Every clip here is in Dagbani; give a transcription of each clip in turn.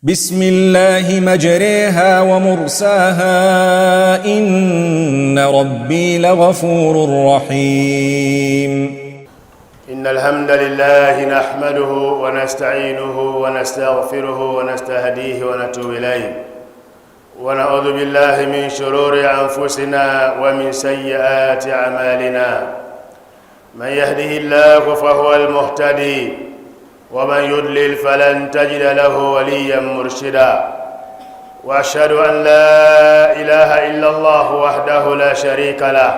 بسم الله مجريها ومرساها إن ربي لغفور رحيم. إن الحمد لله نحمده ونستعينه ونستغفره ونستهديه ونتوب إليه، ونعوذ بالله من شرور أنفسنا ومن سيئات أعمالنا. من يهده الله فهو المهتدي، ومن يضلل فلن تجد له وليا مرشدا. وأشهد أن لا إله إلا الله وحده لا شريك له،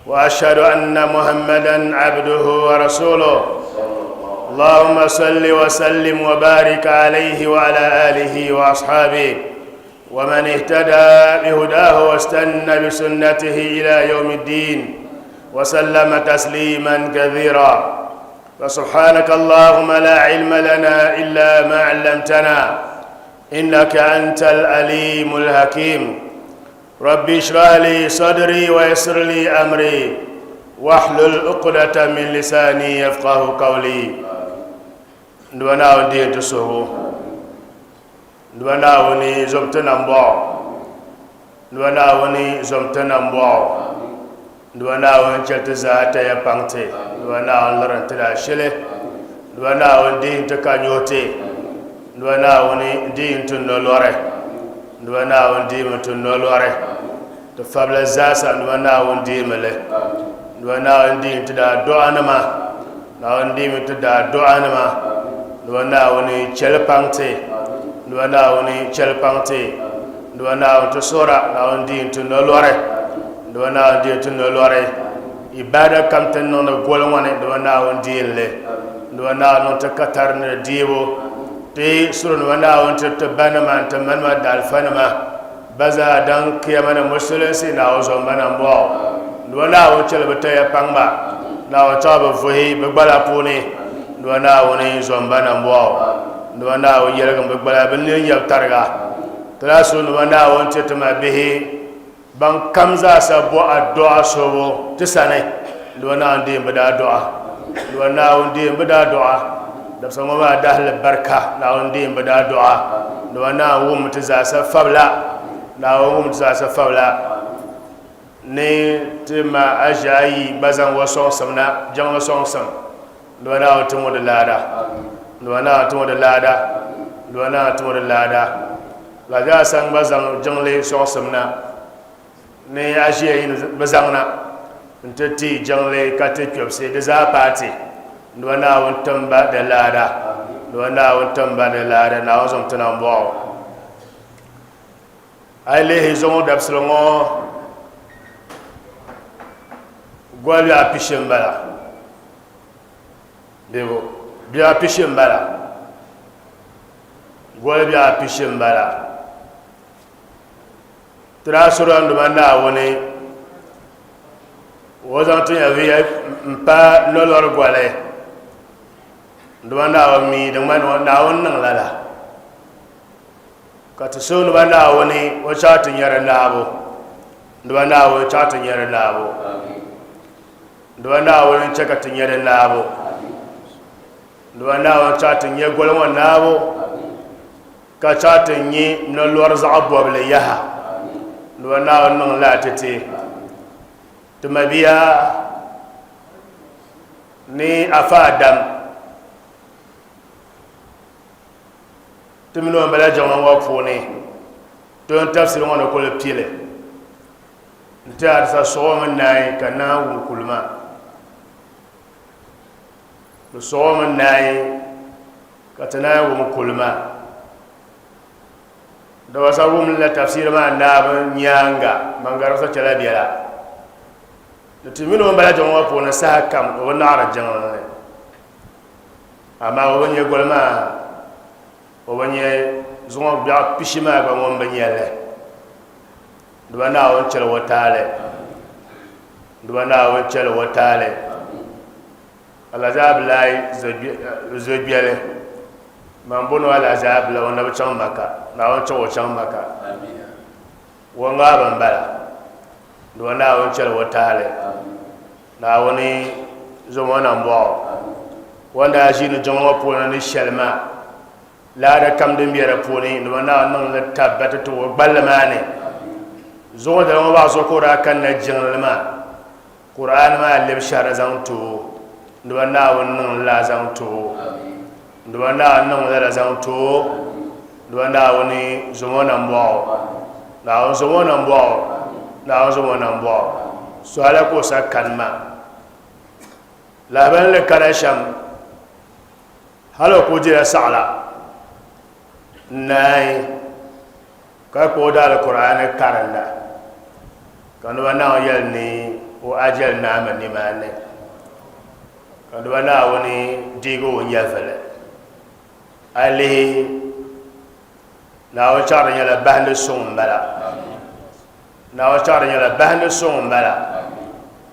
وأشهد أن محمدا عبده ورسوله. اللهم صل وسلم وبارك عليه وعلى آله وأصحابه ومن اهتدى بهداه واستنى بسنته إلى يوم الدين وسلم تسليما كثيرا. فسبحانك اللهم لا علم لنا إلا ما علمتنا إنك أنت الأليم الحكيم. ربي اشرح لي صدري ويسر لي أمري واحلل عقدة من لساني يفقه قولي. Nduma Naawuni dihi ti suhu, Nduma Naawuni zom ti nambɔɣu, Nduma Naawuni zom ti nambɔɣu, Nduma Naawuni chɛ ti zaa taya paŋ ti, Nduma Naawuni liri ti daa shili, Nduma Naawuni dihi ti ka nyuhi ti, Nduma Naawuni dihi ti nolɔri, Nduma Naawuni dihimi ti nolɔri, ti fabila zaasa Nduma Naawuni dihimi li, Nduma Naawuni dihi ti daa duɣanima, Naawuni dihimi ti daa duɣanima, Nduma Naawuni chɛli paŋ ti, Nduma Naawuni chɛli paŋ ti, Nduma Naawuni ti suhira, Naawuni dihi ti nolɔri, Nduma Naawuni dihi ti nolɔri, ibaada kam ti niŋdi goli ŋɔ ni Nduma Naawuni dihi li, Nduma Naawuni niŋ ti katari ni di dihibu, ti suri Nduma Naawuni ti ti banima n-ti manima daalifanima ba zaa daŋ kiyama ni musulinsi Naawuni zomba nambɔɣu, Nduma Naawuni chɛli bɛ taya paŋ ba, Naawuni chaɣ bɛ vuhi bɛ gbala puuni, Nduma Naawuni zomba nambɔɣu, Nduma Naawuni yɛligim bɛ gbala bɛ nini nyɛbu tariga. Ti daa suhi Nduma Naawuni ti ti ma bihi ban kam zaasa bo addu'a suhibu ti sani, Nduma Naawuni deem bɛ daa du'a, Nduma Naawuni deem bɛ daa du'a, dabisa ŋɔ maa dahili barika, Naawuni deem bɛ daa du'a, Nduma Naawuni wummi ti zaasa fabila, Naawuni wummi ti zaasa fabila ni ti ma aʒi ayi gba zaŋ o sɔŋsim na, jiŋli sɔŋsim, Nduma Naawuni ti ŋɔ di laada, Nduma Naawuni ti ŋɔ di laada, Nduma Naawuni ti ŋɔ di laada. La zaasa gba zaŋ jiŋli sɔŋsim na ni aʒiya yi bi zaŋ na nti ti jiŋli ka ti kpɛbisi di zaa paati. Nduma Naawuni tim ba di laada, Nduma Naawuni tim ba di laada, Naawuni zaŋ ti na m-bɔɣi o. A yi lihi zuŋɔ dabisili ŋɔ goli biɛɣu pishi m-bala bee biɛɣu pishi m-bala. Goli biɛɣu pishi m-bala. Ti daa suhirila n Duuma Naawuni o zaŋ ti nyɛviya m-pa nolɔri goli. N Duuma Naawuni mi di ŋmani Naawuni niŋ lala. Ka ti suhi n Duuma Naawuni o chaɣ ti nya di naabu. N Duuma Naawuni chaɣ ti nya di naabu. N Duuma Naawuni n-chɛ ka ti nya di naabu. Duuma Naawuni chaɣ ti nya goli ŋɔ naabu, ka chaɣ ti nya nolɔri zaɣ bɔbili yaha. Duuma Naawuni niŋ lala ti ti ti mabia ni Afa Adam. Ti mini o m-bala jiŋli ŋɔ puuni to n tafsiri ŋɔ ni kuli pili n-ti a di sa suɣimi naai ka naai wum kuli maa. Di suɣimi naai ka ti naai wum kuli maa. Dabasa wum la tafsiri maa naabu nyaaŋa, man garibsa chɛla biɛla. Ni ti mini o m-bala jiŋli ŋɔ puuni saha kam, o bi naɣiri jiŋli ni. Amaa o bi nya goli maa, o bi nya zuŋɔ biɛɣu pishi maa gba ŋun bi nya li. Duba Naawuni chɛli o taali. Duba Naawuni chɛli o taali. Alazabilai zogbɛli man bono Alazabila o na bi chaŋ Maka. Naawuni chɛ o chaŋ Maka. O ŋaabu m-bala. Duba Naawuni chɛli o taali. Naawuni zom o nambɔɣu. O ni daa ʒiini jiŋli ŋɔ puuni ni shɛli maa. Laada kam din be di puuni ni bɛ naai niŋ li tabbati ti o gballi maa ni. Zuŋɔ dali ŋɔ maa zuɣu ka o daa kanna jiŋli maa, Qur'aan maa lebi shɛhira zaŋ ti o, ni bɛ Naawuni niŋ li lala zaŋ ti o, ni bɛ Naawuni niŋ lala zaŋ ti o, ni bɛ Naawuni zom o nambɔɣu, Naawuni zom o nambɔɣu, Naawuni zom o nambɔɣu. Suhila ka o sa kani maa. Lahabali ni kana shɛm. Hali o kuli dila saɣila n-naai ka kpuɣi Daalkur'aani karinda, ka naba Naawuni yɛli ni o ajali naami nimaani, ka naba Naawuni deegi o nyɛvili. A lihi Naawuni chaɣiri nyɛla bahindi suŋ m-bala. Naawuni chaɣiri nyɛla bahindi suŋ m-bala.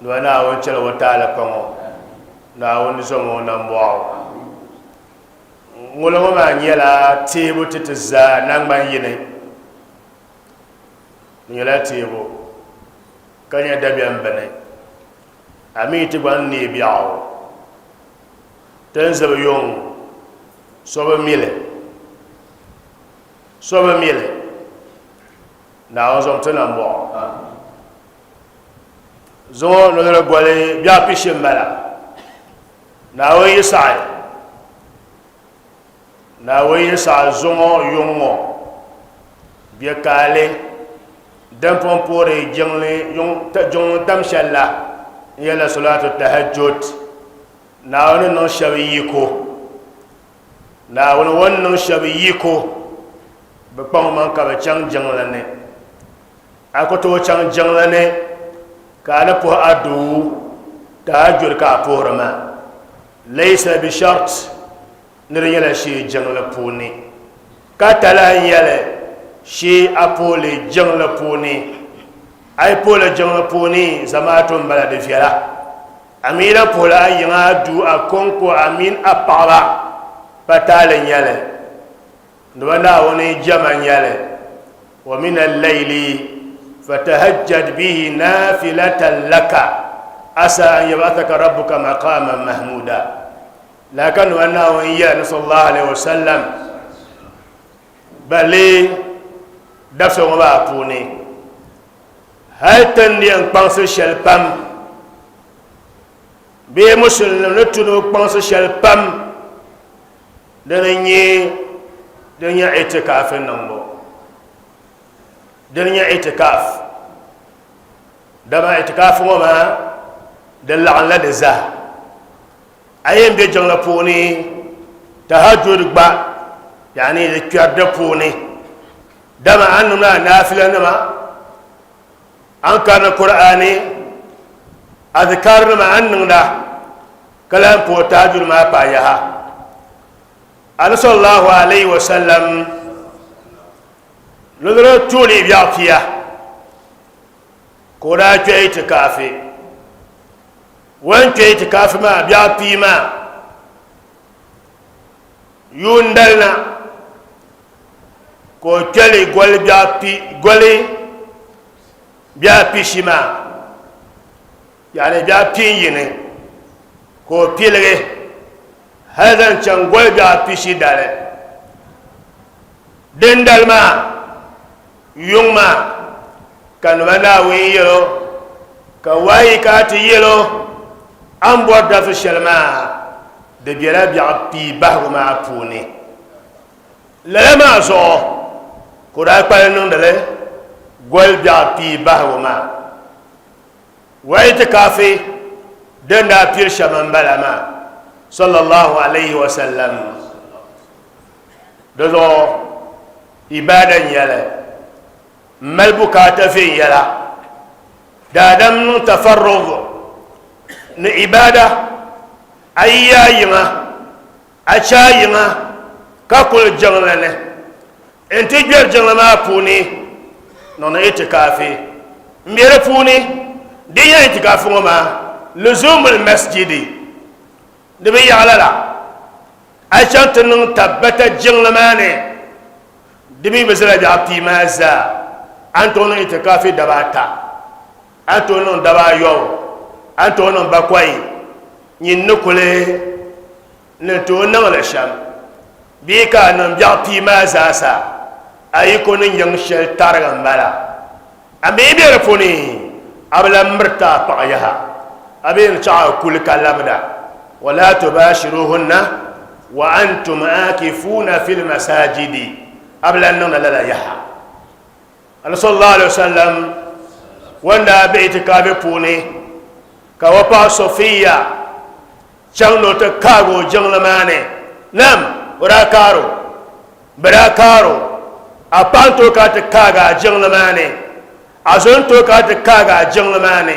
Naba Naawuni chɛli o taali kpaŋ o. Naawuni zom o nambɔɣu. Ŋolo ŋɔ maa nyɛla teebu ti ti zaa naŋgban yini. Di nyɛla teebu ka nyɛ dabiɛm bini. A mi ti gba ni neei biɛɣu ti ni zibi yuŋ so bi mi li, so bi mi li. Naawuni zom ti nambɔɣu. Zuŋɔ noliri goli biɛɣu pishi m-bala. Naawuni yi saɣi, Naawuni yi saɣi zuŋɔ yuŋ ŋɔ bɛ kaali din pun puhiri jiŋli yuŋ jiŋli tam shɛli la n-yɛlila Salatu Tahajjud. Naawuni ni niŋ shɛba yiko, Naawuni o ni niŋ shɛba yiko bɛ kpaŋ maŋ ka bɛ chaŋ jiŋli ni. A ku tooi chaŋ jiŋli ni ka a ni puhi aduu tahajjud ka a puhiri maa. Laysa bi shart ni di nyɛla shee jiŋli puuni ka talahi n-nyɛli shee a puhi li jiŋli puuni. A yi puhi li jiŋli puuni zamaatu m-bala di viɛla. A mi lahi puhila a yiŋa aduu a kɔŋko a mini a paɣaba pa taali n-nyɛli. Ni ba Naawuni jɛma n-nyɛli, Wa mina al-layli fatahajjad bihi naafilatan laka asa an yab'athaka rabbuka maqaman mahmuda. Lala ka ni ba Naawuni yɛli ni sallallahu alayhi wa sallam balle dabisa ŋɔ maa puuni hali ti ni yɛn kpaŋsi shɛli pam bee musulinima ni tu ni bɛ kpaŋsi shɛli pam Dini n-nyɛ din nyɛ itikaafi niŋbu. Dini n-nyɛ itikaaf. Dama itikaafi ŋɔ maa di laɣimla di zaa. A yɛn be jiŋli puuni tahajjud gba yani di kpɛri di puuni. Dama a ni niŋdi a naafilanima, a ni karindi Kur'aani, adhikarinima a ni niŋda. Ka lahi puhi tahajjud maa pahi yaha. Anabi sallallahu alayhi wa sallam nudiri tuuli biɛɣu pia ka o daa kpe itikaafi. O ni kpe itikaafi maa biɛɣu pia maa yuun dali na ka o kpeli goli biɛɣu pi goli biɛɣu pishi maa. Yaani biɛɣu pin yini ka o piligi hali zaŋ chaŋ goli biɛɣu pishi dali. Dindali maa yuŋ maa ka nima Naawuni yɛl o, ka wahayi ka a ti yɛl o, A ni bɔri dabisi shɛli maa di bela biɛɣu pii bahigu maa puuni. Lala maa zuɣu ka o daa kpalim niŋdi li goli biɛɣu pii bahigu maa. Wa itikaafi din daa pili shɛm m-bala maa, sallallahu alayhi wa sallam. Di zuɣu ibaada n-nyɛli, m mali bukaata viɛnyɛla, daadam niŋ tafarrug ni ibaada, a yi yaa yiŋa, a chɛ a yiŋa ka kuli jiŋli ni nti gbɛri jiŋli maa puuni niŋdi itikaafi m-be di puuni. Di nyɛ itikaafi ŋɔ maa luzumul masjidi, di bi yaɣi lala a chaŋ ti niŋ tabbata jiŋli maa ni, di mi bi zala biɛɣu pii maa zaa, a ni tooi niŋ itikaafi daba ata, a ni tooi niŋ daba ayɔbu, a ni tooi niŋ bakɔi, nyin ni kuli ni tooi niŋ li shɛm. Bee ka a niŋ biɛɣu pii maa zaasa, a yi ko ni yiŋ shɛli tariga m-bala. A mi yi be di puuni, a bi lan miriti a paɣa yaha, a bee n-chaɣ a kuli ka labina. Wala tubashiruhunna wa antum aakifuuna fil masaajidi, a bi lan niŋdi lala yaha. Annabi sallallahu alaihi wasallam ŋun daa be itikaafi puuni ka o paɣa Sofiya chaŋ ni o ti kaagi o jiŋli maa ni, nam o daa kaar o, bɛ daa kaar o, a paɣa n-tooi ka a ti kaagi a jiŋli maa ni, a zo n-tooi ka a ti kaagi a jiŋli maa ni,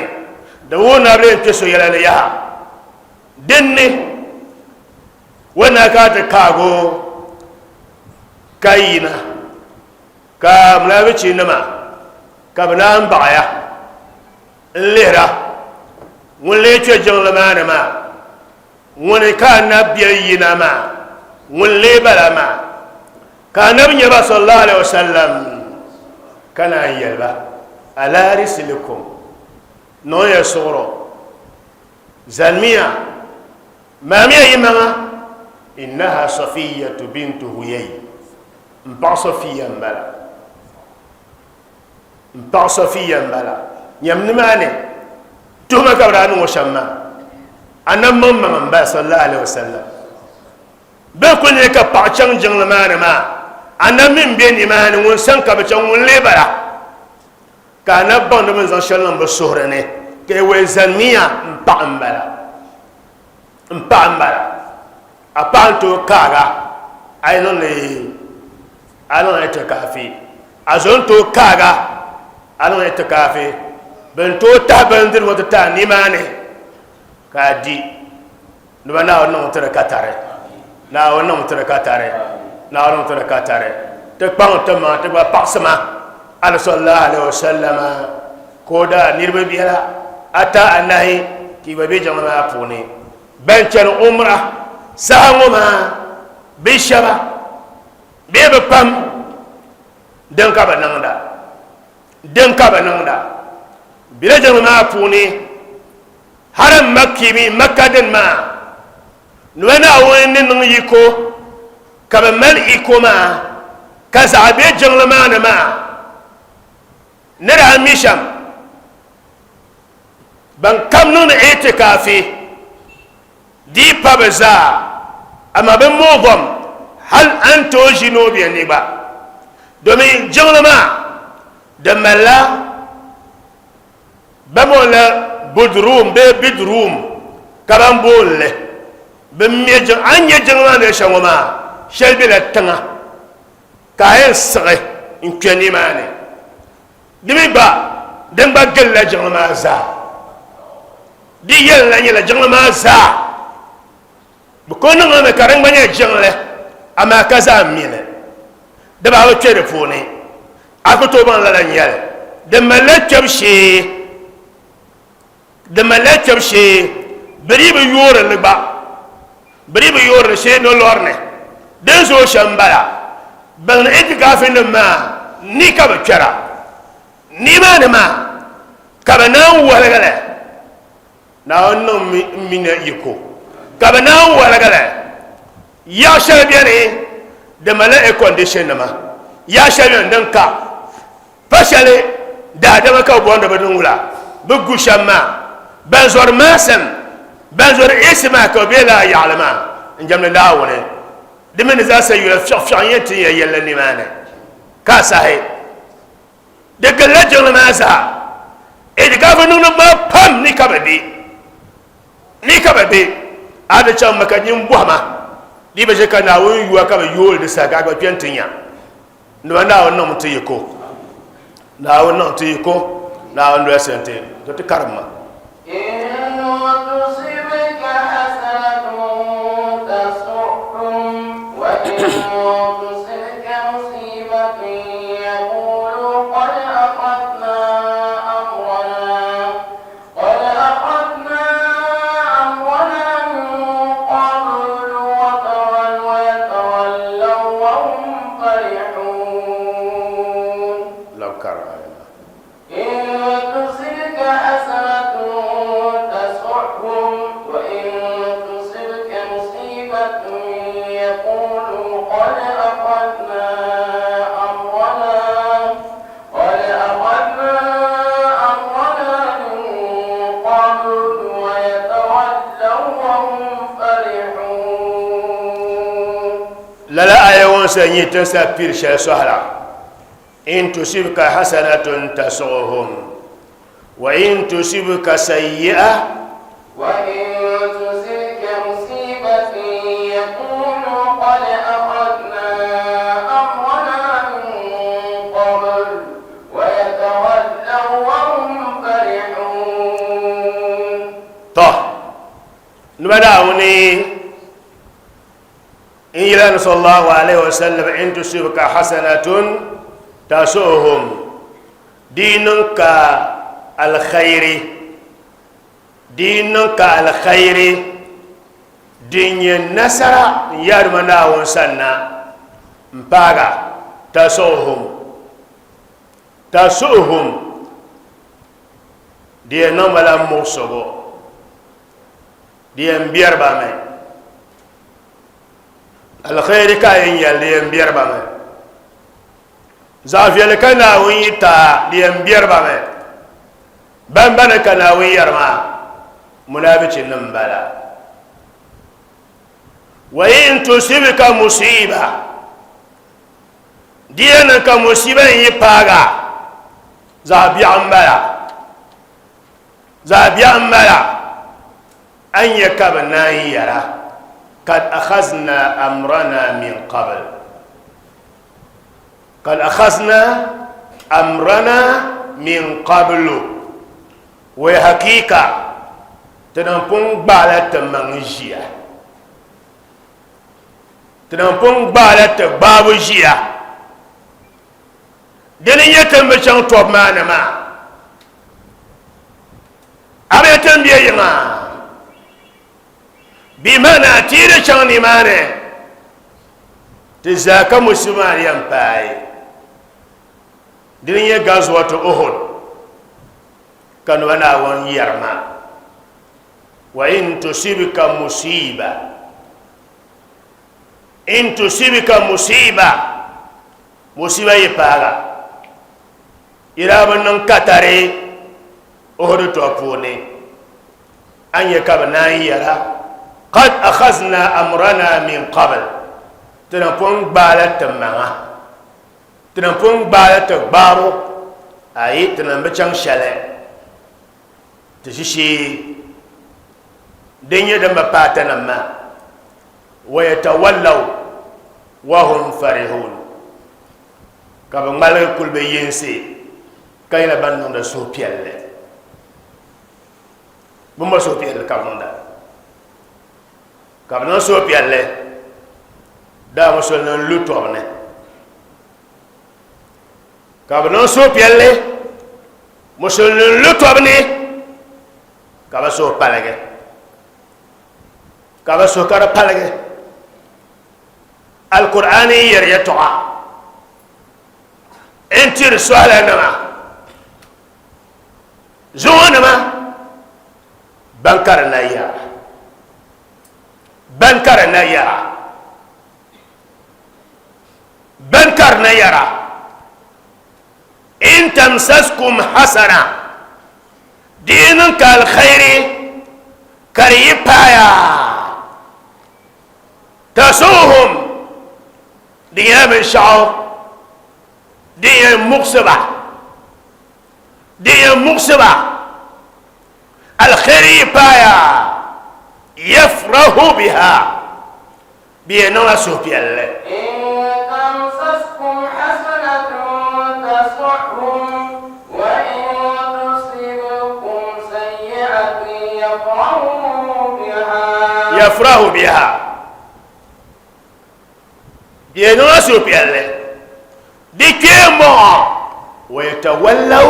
di wuhi ni a bi lee kpe so yɛla ni yaha. Dinni o ni daa ka a ti kaagi o ka yina. Ka munaafichinima ka bɛ naan baɣiya n-lihira ŋun lee kpe jiŋli maa ni maa, ŋuni ka Anabi biɛli yina maa, ŋun lee bala maa? Ka Anabi nya ba sallallahu alaihi wasallam ka naan yɛli ba, Ala risilikum, niŋ ya suɣuro, zanimiya, maamiya yimaŋa, innaha Safiyyatu bintu Huyay. N paɣa Sofiya m-bala. N paɣa Sofiya m-bala. Nyam nimaani tuhuma ka bɛ daa niŋ o shɛm maa. Anabi maŋmaŋ m-bala sallallahu alaihi wasallam. Bɛ kuli nyɛ ka paɣa chaŋ jiŋli maa ni maa, anabi mi m-be nimaani ŋun sani ka bɛ chaŋ ŋun lee bala. Ka anabi baŋ ni bɛ ni zaŋ shɛli niŋ bɛ suhuri ni, ka Yawɛ zanimiya m paɣa m-bala. M paɣa m-bala. A paɣa n-tooi kaag a, a yi niŋ li a niŋ itikaafi. A zo n-tooi kaag a, a niŋ itikaafi. Bɛ ni tooi tahi bindirigu ti ti a nimaani ka a di. Ni ba Naawuni niŋ ti di ka tari. Naawuni niŋ ti di ka tari. Naawuni niŋ ti di ka tari. Ti kpaŋ ti maŋa ti gba paɣisima Annabi sallallahu alaihi wasallama ka o daa niriba biɛla ata anahi ka yi gba be jiŋli maa puuni. Ban chani Umrah saha ŋɔ maa bɛ shɛba bee bɛ pam din ka bɛ niŋda, din ka bɛ niŋda bela jiŋli maa puuni Haram Makki mini Makka dini maa ni bɛ Naawuni ni niŋ yiko ka bɛ mali iko maa ka zaɣa be jiŋli maa ni maa ni daa mi shɛm. Ban kam niŋdi itikaafi di pa bɛ zaa, amaa bɛ muɣivom hal a ni tooi ʒi ni o be ni gba, domin jiŋli maa di malila bɛ booni li budroom bee bidroom ka ban booni li bɛ me jiŋ a ni nya jiŋli maa ni shɛm ŋɔ maa shɛli bela tiŋa ka a yɛn siɣi n-kpe nimaani. Di mi gba, din gba gilila jiŋli maa zaa. Di yɛlila nyɛla jiŋli maa zaa. Bɛ kuli niŋ li mi ka din gba nyɛ jiŋli, amaa ka zaa mili. Di baa bi kpe di puuni. A ku tooi baŋ lala n-nyɛli. Di malila kpɛbu shee. Di malila kpɛbu shee. Bɛ dii bi yoori li gba. Bɛ dii bi yoori li shee nolɔri ni. Din zooi shɛm m-bala. Bɛn itikaafinim maa ni ka bɛ kpɛra. Nimaani maa ka bɛ naan wɔligi li. Naawuni niŋ m mi ni yiko ka bɛ naan wɔligi li. Yaɣ shɛli beni di malila air condition nima. Yaɣ shɛli beni din ka. Pa shɛli daadama ka bɛ bɔndi bɛ din wula bɛ gu shɛm maa. Ban zɔri maasim, ban zɔri AC maa ka bɛ be lala yaɣili maa n-jɛmdi Naawuni. Di mi ni zaasa yula fiɛɣifiɛɣi n-yɛn ti ya yɛlli nimaani ka a sahi. Di gilila jiŋli maa zaa. Itikaafu niŋdiba maa pam ni ka bɛ be. Ni ka bɛ be. A di chaŋ mi ka nyin bɔhima di bi ʒe ka Naawuni yuwa ka bɛ yooli di saha ka a gba kpe nti nya. Ni ba Naawuni niŋmi ti yiko. Naawuni niŋ ti yiko. Naawuni dolisi nti to ti karim ma. In tusibka hasanatun tasu'hum wa in tusibka musibatun yaqulu qad akhadna amrana qad akhadna amrana min qablu wa yatawallaw wa hum farihun. Lab karim aya maa. In tusibka hasanatun tasu'hum wa in tusibka musibatun yaqulu qad Lala aya ŋɔ n-sa nyɛ ti ni sa piri shɛli sɔhila, In tusibka hasanatun tasuɣuhum, wa in tusibka sayyi'a. Wa in tusibka musibatun yaqulu qad akhadna amrana min qabl wa yatawallaw wa hum farihun. Tɔ! Nima Naawuni n yɛli sallallahu alaihi wasallam in tusibka hasanatun tasuhum di niŋ ka alkhairi di niŋ ka alkhairi din nyɛ nasara n yaaduma Naawuni sanna n paaga tasuhum tasuhum di yɛn niŋ ba la muɣisigu di yɛn biɛri ba mi alkhairi ka a yɛn yɛli di yɛn biɛri ba mi zaɣ viɛlli ka Naawuni yi ta di yɛn biɛri ba mi ban bani ka Naawuni yɛri maa munaafichi nim n bala wa in tusibka musiba di yɛn niŋ ka musiba n yi paaga zaɣ biɛɣu n bala Zaɣ biɛɣu m-bala, a ni nya ka bɛ naan yɛra, Kad akhazna amrana min qabl. Kad akhazna amrana min qablu. Wai hakika, ti niŋ pun gbaala ti maŋ ʒiya. Ti niŋ pun gbaala ti gbaabu ʒiya. Dini n-nyɛ ti ni bi chaŋ tɔbu maa ni maa, a bi ti ni be yiŋa bɛ maana ti yi di chaŋ nimaani ti zaa ka musiba maa ni yɛn paai. Dini n-nyɛ Gazuwatu Uhud ka naba Naawuni yɛri maa, Wa in tusibka musiba in tusibka musiba Musiba yi paag a, yi daa bi niŋ katari Uhudu tɔbu puuni, a ni nya ka bɛ naan yɛra, Qad akhazna amrana min qabl, ti na pun gbaala ti maŋa, ti na pun gbaala ti gbaabu, ayi, ti na bi chaŋ shɛli, ti ʒishee din nyɛ din bi paai tinim maa. Wayatawallaw wahum farihun, ka bɛ ŋmaligi kuli bɛ yinsi ka nyɛla ban niŋdi suhupiɛlli. Bɛ mo suhupiɛlli ka bɛ niŋda, ka bɛ niŋ suhupiɛlli daa musulinim lu tɔbu ni, ka bɛ niŋ suhupiɛlli musulinim lu tɔbu ni ka bɛ suhu paligi. Ka bɛ suhu ka di paligi. Alkur'aani n yɛri yɛtɔɣa n tiri sɔhilanima, zuŋɔnima ban ka di na yɛra, ban ka di na yɛra, ban ka di na yɛra. In tamsaskum hasana, di yi niŋ ka alkhairi ka di yi paaya, tasuhum, di nyɛla binshɛɣu din yɛn muɣisi ba, din yɛn muɣisi ba, alkhairi yi paaya, yafrahu biha, Bɛ yɛn niŋla suhupiɛlli. In tamsaskum hasanatun tasu'hum wa in tusibkum sayyi'atun yafrahu biha. Yafrahu biha. Bɛ yɛn niŋla suhupiɛlli. Di kpee m-bɔŋɔ, wa yatawallaw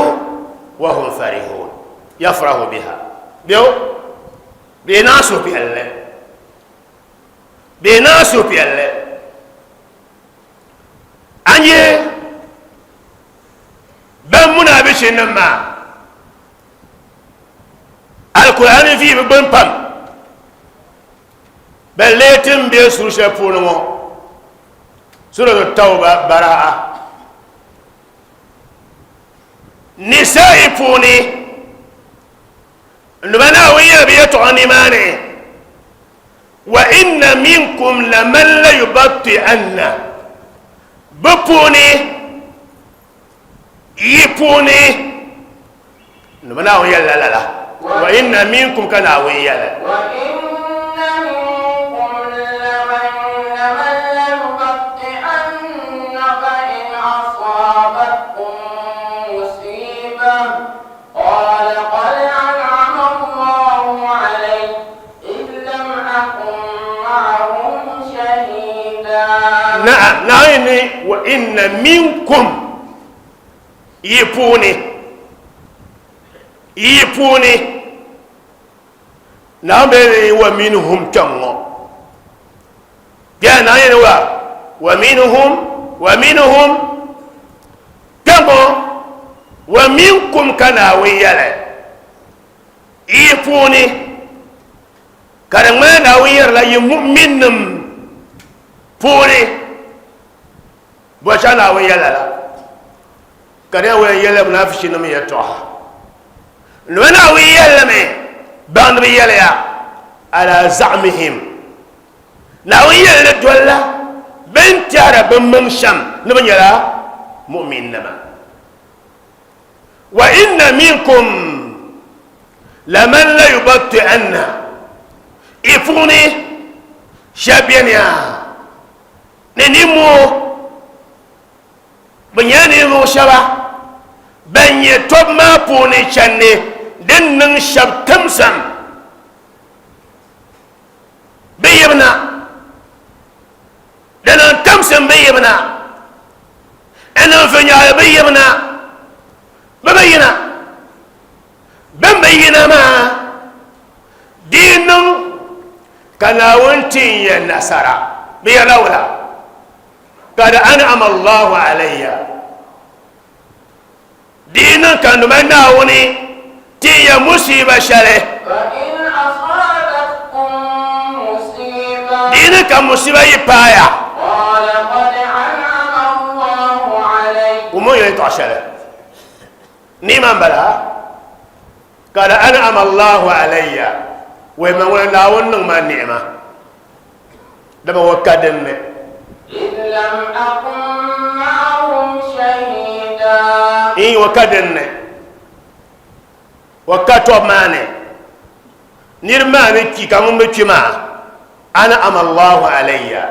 wa hum farihun. Yafrahu biha. Bɛ yɛn niŋla suhupiɛlli. Bɛ niŋ suhupiɛlli. A nyɛ ban munaafichinim maa Alkur'aani viibu gbuni pam ban lee ti n be suri shɛli puuni ŋɔ Suratu Tawba Bara'a Nisa'i puuni n Duuma Naawuni yɛli bɛ yɛtɔɣa nimaani. Wa inna minkum laman la yubatti'anna bɛ puuni yi puuni ni bɛ Naawuni yɛlila lala wa inna minkum ka Naawuni yɛli. Wa inna minkum laman la yubatti'anna fa in asabatkum musiba qala qad an'ama Allahu alayya idh lam akun ma'ahum shahida. Na'am, Naawuni ni wa inna minkum yi puuni, yi puuni, Naawuni bee ni wa minhum kpɛŋ ŋɔ, bɛla Naawuni ni wa wa minhum wa minhum kpɛŋ ŋɔ wa minkum ka Naawuni yɛli yi puuni ka di ŋmani Naawuni yɛrila yi mu'minnim puuni Bɔshɛɣu Naawuni yɛli lala, ka di yɛn yɛlila munaafichinim yɛtɔɣa. Nima Naawuni yɛlli mi, baŋdiba yɛliya, Alaa zaɣimihim. Naawuni yɛli li dolila bɛ ni tɛhira bɛ maŋ shɛm ni bɛ nyɛla mu'minnima. Wa inna minkum laman layubatti'anna. I puuni shɛba beni a Ni nimmoo, bɛ nyɛla ninvuɣ shɛba ban nyɛ tɔbu maa puuni chandi din niŋ shɛba timsim bɛ yibina, di niŋ timsim bɛ yibina, di niŋ viɛnyɛliŋ bɛ yibina, bɛ bi yina. Bɛ ni bi yina maa, di yi niŋ ka Naawuni ti n ya nasara, bɛ yɛrila wula? Kad an'ama Allahu alayya. Di yi niŋ ka numa Naawuni ti n ya musiiba shɛli. Di yi niŋ ka musiiba yi paaya, Wummi o yɛtɔɣ shɛli. Ni'ima m-bala, Kad an'ama Allahu alayya, wai ma ŋuna Naawuni niŋ ma ni'ima, dama o ka din ni. Idh lam akun ma'ahum shahida. Iin, o ka din ni, o ka tɔbu maa ni, niriba maa ni kpi ka ŋun bi kpi maa, an'ama Allahu alayya,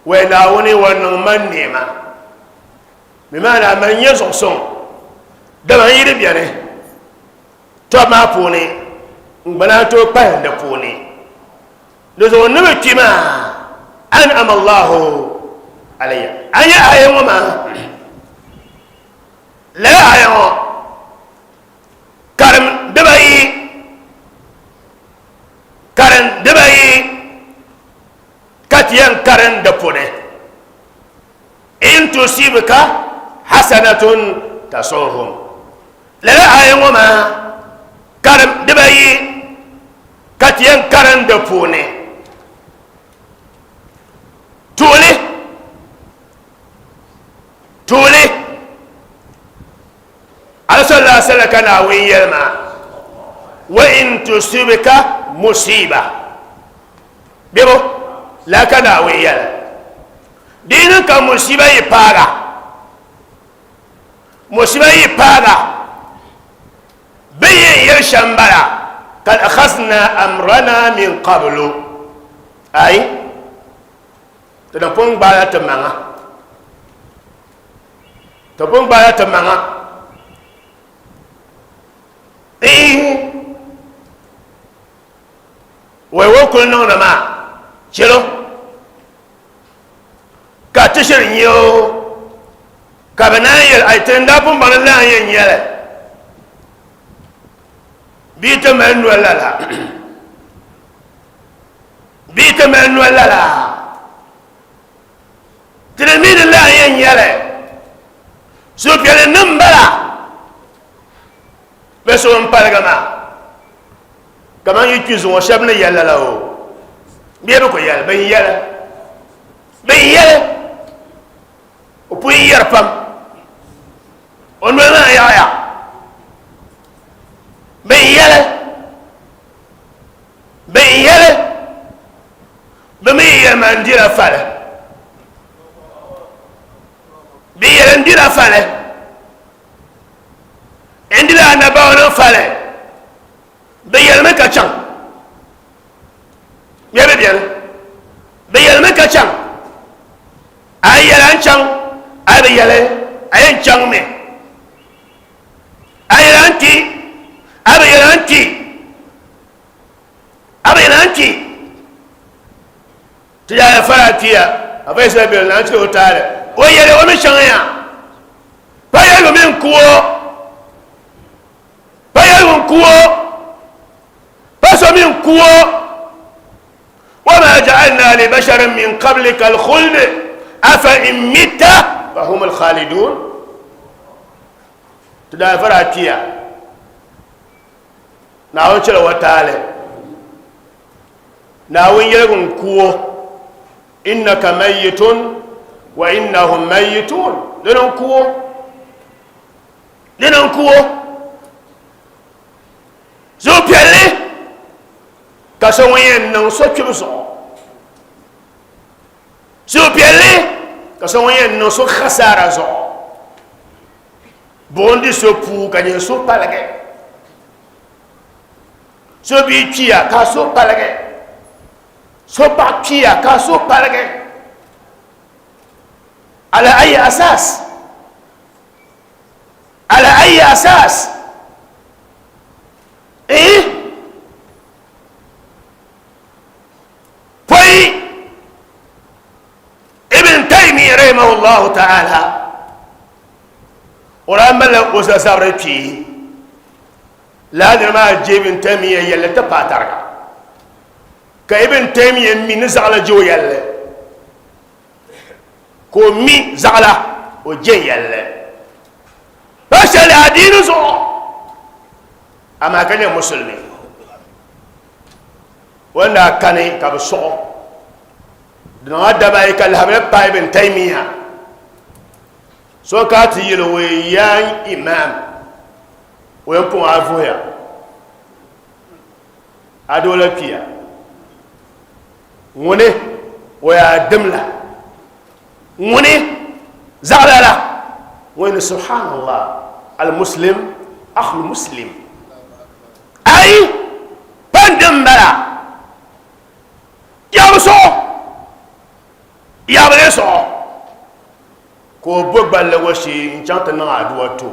wai Naawuni o niŋ ma ni'ima. Bimaana man nyɛ zuɣusuŋ, dama n yi di beni tɔbu maa puuni, n gba naan tooi kpahim di puuni. Di zuɣu n ni bi kpi maa, an'ama Allahu alayya. A nya aya ŋɔ maa? Lala aya ŋɔ karim dibayi, karim dibayi ka ti yɛn karim di puuni. In tusibka hasanatun tasuhum. Lala aya ŋɔ maa karim dibayi ka ti yɛn karim di puuni. Tuuli tuuli Alaihi sallallahu alaihi wasallam ka Naawuni yɛli maa wa in tusibka musiba bebo la ka Naawuni yɛli Di yi niŋ ka musiba yi paaga, musiba yi paaga, bɛ yɛn yɛli shɛm m-bala, Kad akhazna amrana min qablu, ai, ti na pun gbaala ti maŋa, ti pun gbaala ti maŋa, ihi, wai o kuli niŋdi maa, chɛlo. Ka ti shiri nya o, ka bɛ naan yɛli, Ai, ti ni daa pun baŋ ni lala n-yɛn nyɛ li, bɛ yi ti mali noli lala, bɛ yi ti mali noli lala, ti ni mi ni lala n-yɛn nyɛ li. Suhupiɛlli ni m-bala bɛ suhu m-paligi maa. Kaman yi kpi zuŋɔ shɛb ni yɛli lala o, bee bɛ ku yɛli, bɛ yɛli, bɛ yɛli, o pun yɛri pam, o noli maa yaɣiya, bɛ yɛli, bɛ yɛli. dila fali. Bi yɛli n dila fali. N dila annabawa fali. Bi yɛlimi ka chaŋ. Bɛ bi bɛni. Bi yɛlimi ka chaŋ. A yi yɛli a ni chaŋ, a yi bi yɛli a yɛn chaŋmi. A yɛli a ni kpi, a bi yɛli a ni kpi. A bi yɛli a ni kpi. Ti yaa fara kpiya, a fa yisila bɛli na n chɛ o taali. O yɛli o mi chaŋya. Pa yɛli o mi n ku o. Pa yɛli o n ku o. Pa so mi n ku o. وما جعلنا لبشر من قبلك الخلد أفإن مت فهم الخالدون تدافر أتيا Naawuni chɛla o taali Naawuni yɛligu n ku o innaka mayitun wa innahum mayitun dini n ku o dini n ku o zuɣupiɛlli ka so ŋun yɛn niŋ so kpibu zuɣu suhupiɛlli ka so ŋun yɛn niŋ so khasaara zuɣu buɣum di so puu ka nyɛ so paligi so bia kpiya ka so paligi so paɣa kpiya ka so paligi ala ayi asas ala ayi asas eh pɔi Ibn Taymiyyah rahimahullahu ta'ala o daa malila o zabiri kpee lala nira maa je Ibn Taymiyyah yɛlli ti paai tariga ka Ibn Taymiyyah mi ni zaɣila je o yɛlli ka o mi zaɣila o je yɛlli pa shɛli adiini zuɣu amaa ka nyɛ musulmi o ni daa kani ka bi sɔɣo di niŋla daba ayi ka lahabali paai Ibn Taymiyyah so ka ti yɛli o yaan imam o yɛn puŋ a vuhiya a doo la kpiya ŋuni o yaa dimla ŋuni zaɣila la ŋuni ni subhanallah al-muslim akhul muslim ayi pan dim bala yabi so yabi le so ka o bo gballi ŋɔ shee n chaŋ ti niŋ aduwa to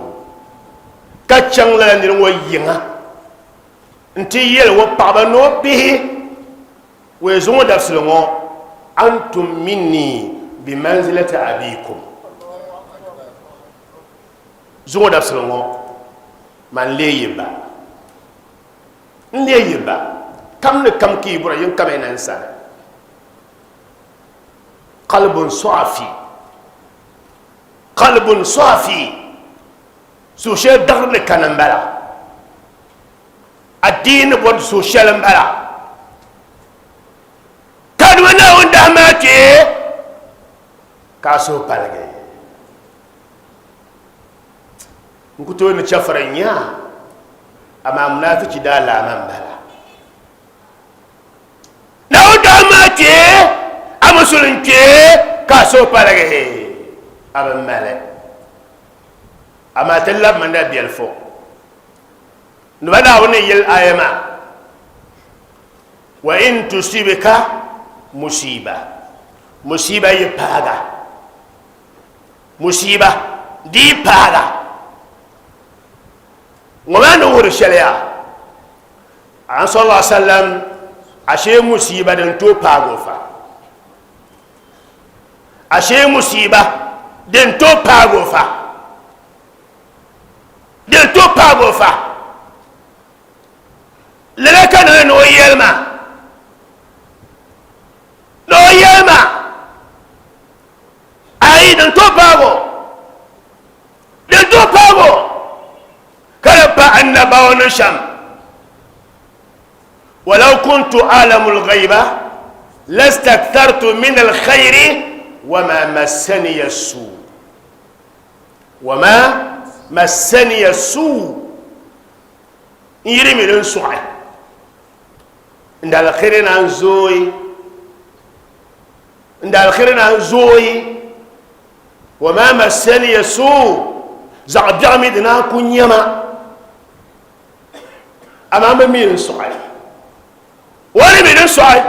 ka chaŋ lala niri ŋɔ yiŋa n ti yɛli o paɣaba ni o bihi Wei zuŋɔ dabisili ŋɔ, antum minni bi manzilati abikum. Zuŋɔ dabisili ŋɔ, man leei yi ba. N leei yi ba. Kam ni kam ka yi bɔra yin kama na n sani. Qalbun safi. Qalbun safi. Suhu shɛli daɣiri ni kani m-bala. Adiini bɔri so shɛli m-bala ka di mi Naawuni dahi maa kpee ka a suhu paligi. N ku tooi ni chɛfiri n-nya a, amaa munaafichi daalaama m-bala. Naawuni dahi maa kpee a musulin kpee ka a suhu paligi, a bi mali. Amaa ti labimi na biɛlifu. Ni ba Naawuni ni yeli aya maa, Wa in tusibika musiba, musiba yi paaga, musiba di yi paaga, ŋɔ maa ni wuhiri shɛli yaa, An sallallahu alaihi wasallam ashee musiba din tooi paagi o fa, ashee musiba din tooi paagi o fa. Din tooi paagi o fa. Lala ka niŋ ni o yɛli ma, ni o yɛli ma, ayi din tooi paagi o, din tooi paagi o ka di pa annabawa ni shɛm. Walaw kuntu a'lamu al-ghayba lastakthartu min al-khayri wa ma massaniya as-su. Wama massaniya suu n yi di mi din sɔɣi n dalihiri na n zooi n N daalihiri naan zooi. Wa maa massaniya suu, zaɣ biɛɣu mi di naan ku nya ma. Amaa m bi mi din sɔɣi. O ni mi din sɔɣi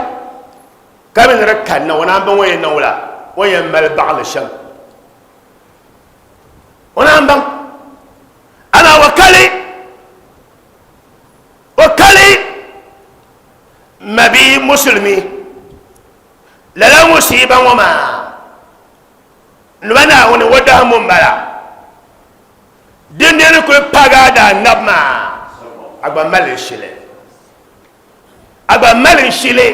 ka mi ni di kanna, o naan baŋ o yɛn niŋ wula, o ni yɛn mali baɣili shɛm. O naan baŋ. Amaa o kali, o kali mabi musulimi lala musiiba ŋɔ maa nima Naawuni o dahimbu m-bala. Dindini kuli paagi a daanab maa, a gba mali n-shili. A gba mali n-shili.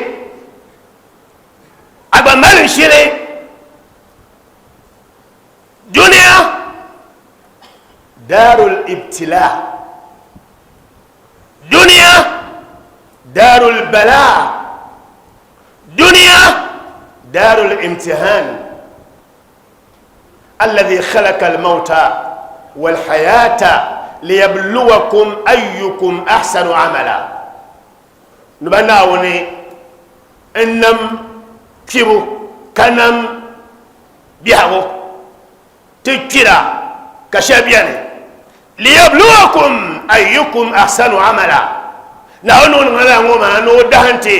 A gba mali n-shili. Dunia darul ibtila. Dunia darul bala. Dunia darul imtihan. Alladhi khalaqa al-mawta wal-hayata liyabluwakum ayyukum ahsanu amala. Nuba Naawuni n-nam kpibu ka nam biɛhigu ti kpira ka shɛli beni. Liyabluwakum ayyukum ahsanu amala. Naawuni ni o niŋ lala ŋɔ maa ni o dahim ti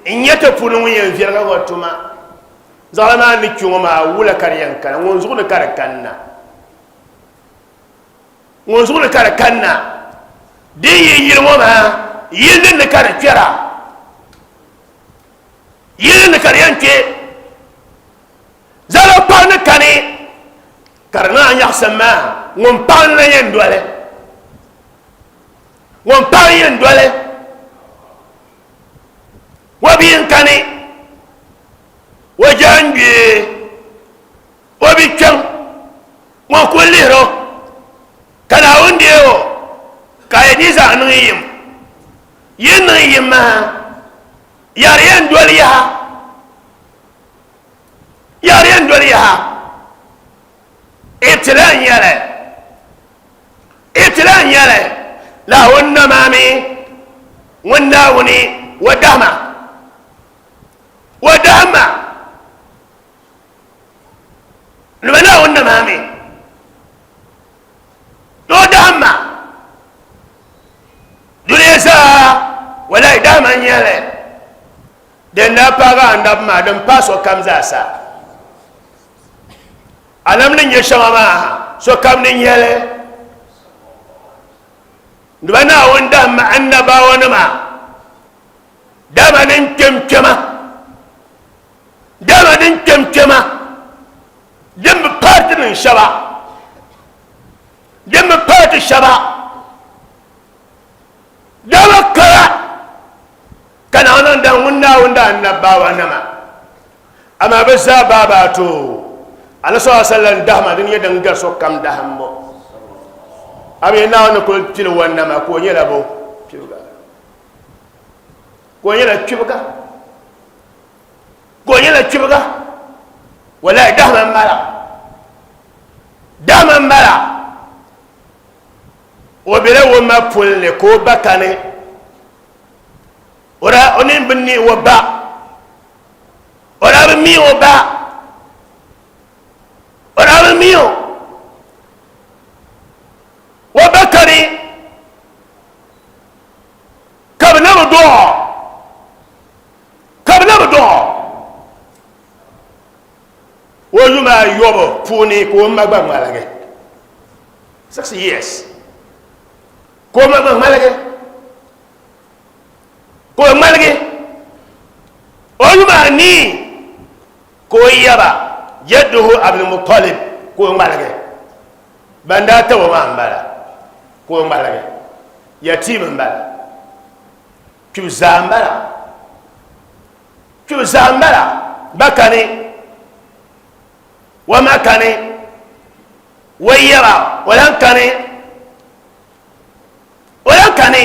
n-nyɛ ti puuni ŋun yɛn viɛligi ŋɔ tuma. Zaɣila maa ni kpi ŋɔ maa wula ka di yɛn kana? Ŋun zuɣu ni ka di kanna? Ŋun zuɣu ni ka di kanna? Di yi yili ŋɔ maa, yili din ni ka di kpɛra, yili din ni ka di yɛn kpe. Zaɣila paɣa ni kani ka di niŋ a nyaɣisim maa, ŋun paɣa n-lan yɛn doli. Ŋun paɣa n-yɛn doli. O bia n-kani, o jaangbee, o bi kpiɔŋ, ŋun kul lihir o, ka Naawuni deeg o, ka yi di zaŋ niŋ yim. Yi niŋ yim maa, yɛri yɛn doli yaha, yɛri yɛn doli yaha. Ibtila n-nyɛ li, ibtila n-nyɛ li. Naawuni nama mi ŋun Naawuni o dahima, o dahima. Ni bɛ Naawuni nama mi ni o dahima. Dunia zaa walahi dahima n-nyɛ li. Din daa paagi anabi maa, din paai sokam zaa sa. Anabi ni nyɛ shɛŋa maa, sokam ni nyɛ li. Ni bɛ Naawuni dahimma annabawanima, dama din kpem kpɛma, dama din kpem kpɛma, din bi paai ti niŋ shɛba, din bi paai ti shɛba, dama kara ka Naawuni niŋ daŋ ŋun Naawuni daa annabawanima. Amaa bɛ zaa baabaato Anabi sallallahu alaihi wasallam dahima din nyɛ din gari sokam dahimbu. A mi Naawuni ni kuli pili o nama ka o nyɛla bo kpibiga. Ka o nyɛla kpibiga. Ka o nyɛla kpibiga. Wallahi dahima m-bala. Dahima m-bala. O bela o ma puli ni ka o ba kani. O daa o nini bi neei o ba. O daa bi mi o ba. O daa bi mi o. O ba kani ka bi na bi dɔɣ o. Ka bi na bi dɔɣ o. O yuma ayɔbu puuni ka o ma gba ŋmaligi. 6 years. Ka o ma gba ŋmaligi. Ka o ŋmaligi o yuma anii ka o yaba jadduhu Abdulmutalib ka o ŋmaligi ban daa tabo maa m-bala ka o ŋmaligi yatiim m-bala kpibu zaa m-bala kpibu zaa m-bala ba kani o ma kani o yaba o lan kani O lan kani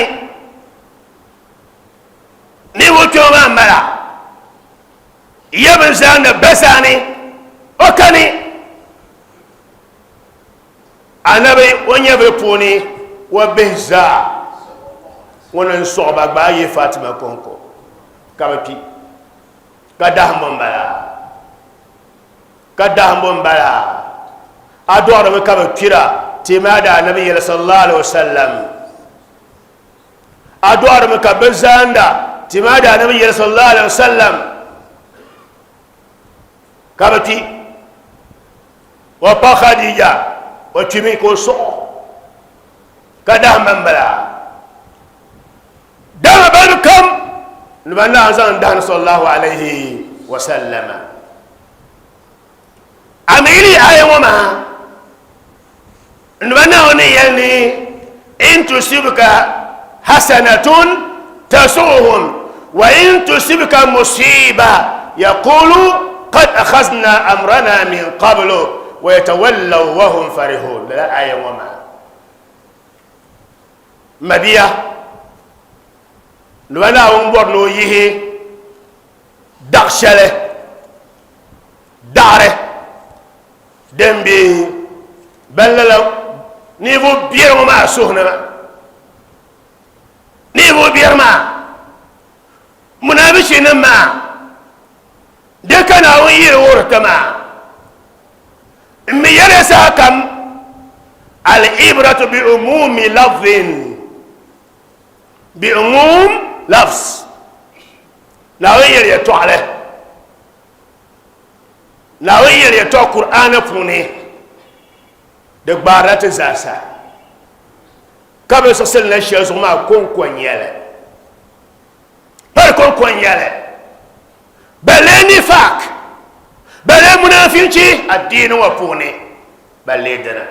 ninvuɣ kpɛma maa m-bala, ya bɛn zaandi ba zaani, o kani anabi o nyɛvili puuni o bihi zaa ŋuni n-sɔɣi ba gbaai yi Fatima kɔŋko ka bɛ kpi, ka dahimbu m-bala. Ka dahimbu m-bala. A dɔɣirimi ka bɛ kpira, teemi a Daanabi yɛli, Sallallahu alaihi wasallam. A dɔɣirimi ka bɛ zaanda, teemi a Daanabi yɛli, Sallallahu alaihi wasallam. Ka bɛ kpi. O pa Khadija, o kpimi ka o sɔɣ o. Ka dahimba m-bala. Dama balibu kam ni ban daa zaŋ dahim sallallahu alaihi wasallama. Amili aya ŋɔ maa ni ba Naawuni ni yɛli ni in tusibka hasanatun tasuhum wa in tusibka musiba yaqulu qad akhazna amrana min qablu wa yatawallaw wa hum farihun. Lala aya ŋɔ maa mabia ni ba Naawuni bɔri ni o yihi daɣ shɛli daɣiri din be ban lala ninvuɣ biɛri ŋɔ maa suhu ni maa. Ninvuɣ biɛri maa, munaafichinim maa, di ka Naawuni yiri wuhiri ti maa. M mi yɛliya sahakam, al-ibratu bi umumi lafzin, bi umum lafz. Naawuni yɛli yɛtɔɣili, Naawuni yɛli yɛtɔɣa Kur'aani puuni, di gbaarila ti zaasa, ka bɛ siɣisili na shɛli zuɣu maa kɔŋko n-nyɛ li, pa di kɔŋko n-nyɛ li, balee nifaq, balee munaafinchi adiini ŋɔ puuni, balee dina.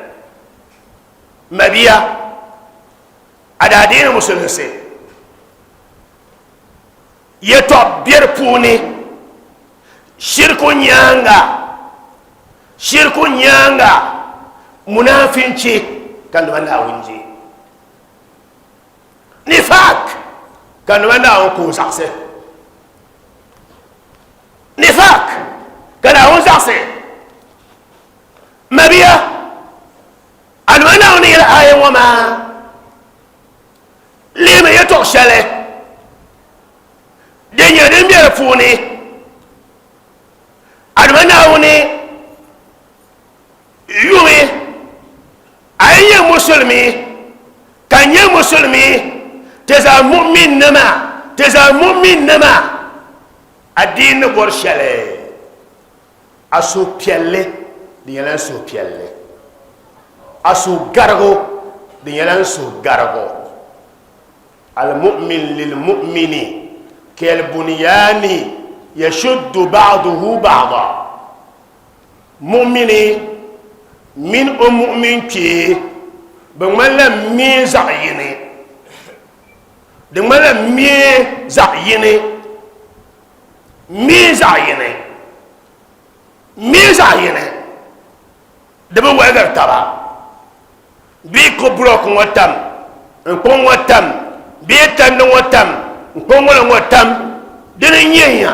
Mabia, a daadiini musulinsi. Yɛtɔɣ biɛri puuni, shiriku nyaaŋa, shiriku nyaaŋa, munaafinchi ka nima Naawuni je. Nifaak ka nima Naawuni ku zaɣisi. Nifaak ka Naawuni zaɣisi. Mabia, a nima Naawuni yɛli aaya ŋɔ maa. Lihimi yɛtɔɣ shɛli din nyɛ din be di puuni, A Duuma Naawuni yumi a yi nyɛ musulimi ka n nyɛ musulimi, ti zaa mu'minnima, ti zaa mu'minnima, adiini ni bɔri shɛli, a suhupiɛlli di nyɛla n suhupiɛlli, a suhugarigu di nyɛla n suhugarigu. Al-mu'min lil-mu'mini kal-bunyani yashuddu ba'duhu ba'da. Mu'mini mini o mu'min kpee bɛ ŋmanila mii zaɣ yini, di ŋmanila mii zaɣ yini, mii zaɣ yini. Mii zaɣ yini di bi waligiri taba bee ko bulɔk ŋɔ tam n kpuɣi ŋɔ tam bee tandi ŋɔ tam n kpuɣi ŋɔ la ŋɔ tam dini n nyɛ nya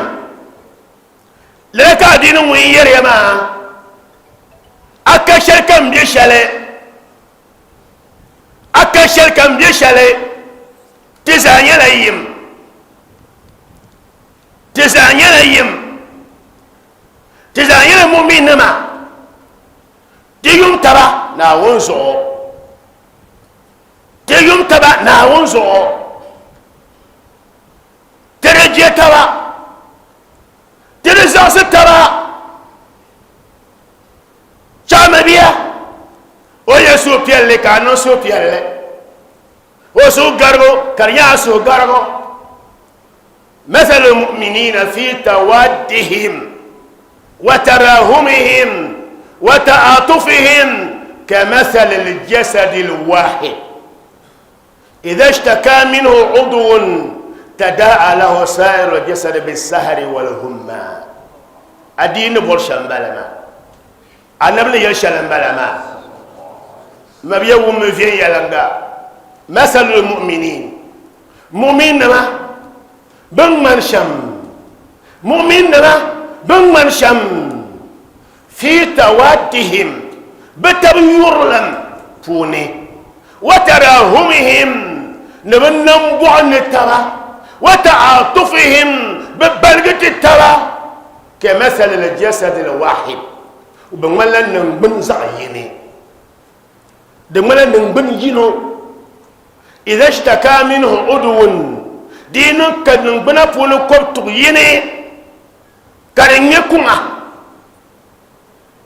lala ka adiini ŋun yɛriya maa a ka shɛli ka n bɛ shɛli a ka shɛli ka n bɛ shɛli ti zaa nyɛla yim Ti zaa nyɛla yim. Ti zaa nyɛla muminnima. Ti yum taba Naawuni zuɣu. Ti yum taba Naawuni zuɣu. Ti di je taba. Ti di zaɣisi taba. Chaɣimi bia, o yɛ suhupiɛlli ka a niŋ suhupiɛlli. O suhu garigu ka di nyɛ a suhu garigu. Mathalu lmuminina fi tawaddihim wa tarahumihim wa ta'atufihim kamathali ljasadi lwahid idha ishtaka minhu udwun tadaa lahu sairu ljasadi bisahari walhumma. Adiini bɔri shɛm m-bala maa. Anabi ni yɛli shɛli m-bala maa. Mabia wummi viɛnyɛliŋga. Masalul mu'minin, mu'minnima bɛ ni ŋmani shɛm, mu'minnima bɛ ni ŋmani shɛm, fi tawaddihim, bɛ tab yurilim puuni, wa tarahumihim, ni bɛ nambɔɣu ni taba, wa ta'atufihim, bɛ baligi ti taba, kamasalil jasadil wahid. Bɛ ŋmanila niŋgbun zaɣ yini. Di ŋmanila niŋgbun yino. Idha ishtaka minhu udwun, di yi niŋ ka niŋgbuna puuni kɔbituɣ yini ka di ŋme kuŋa,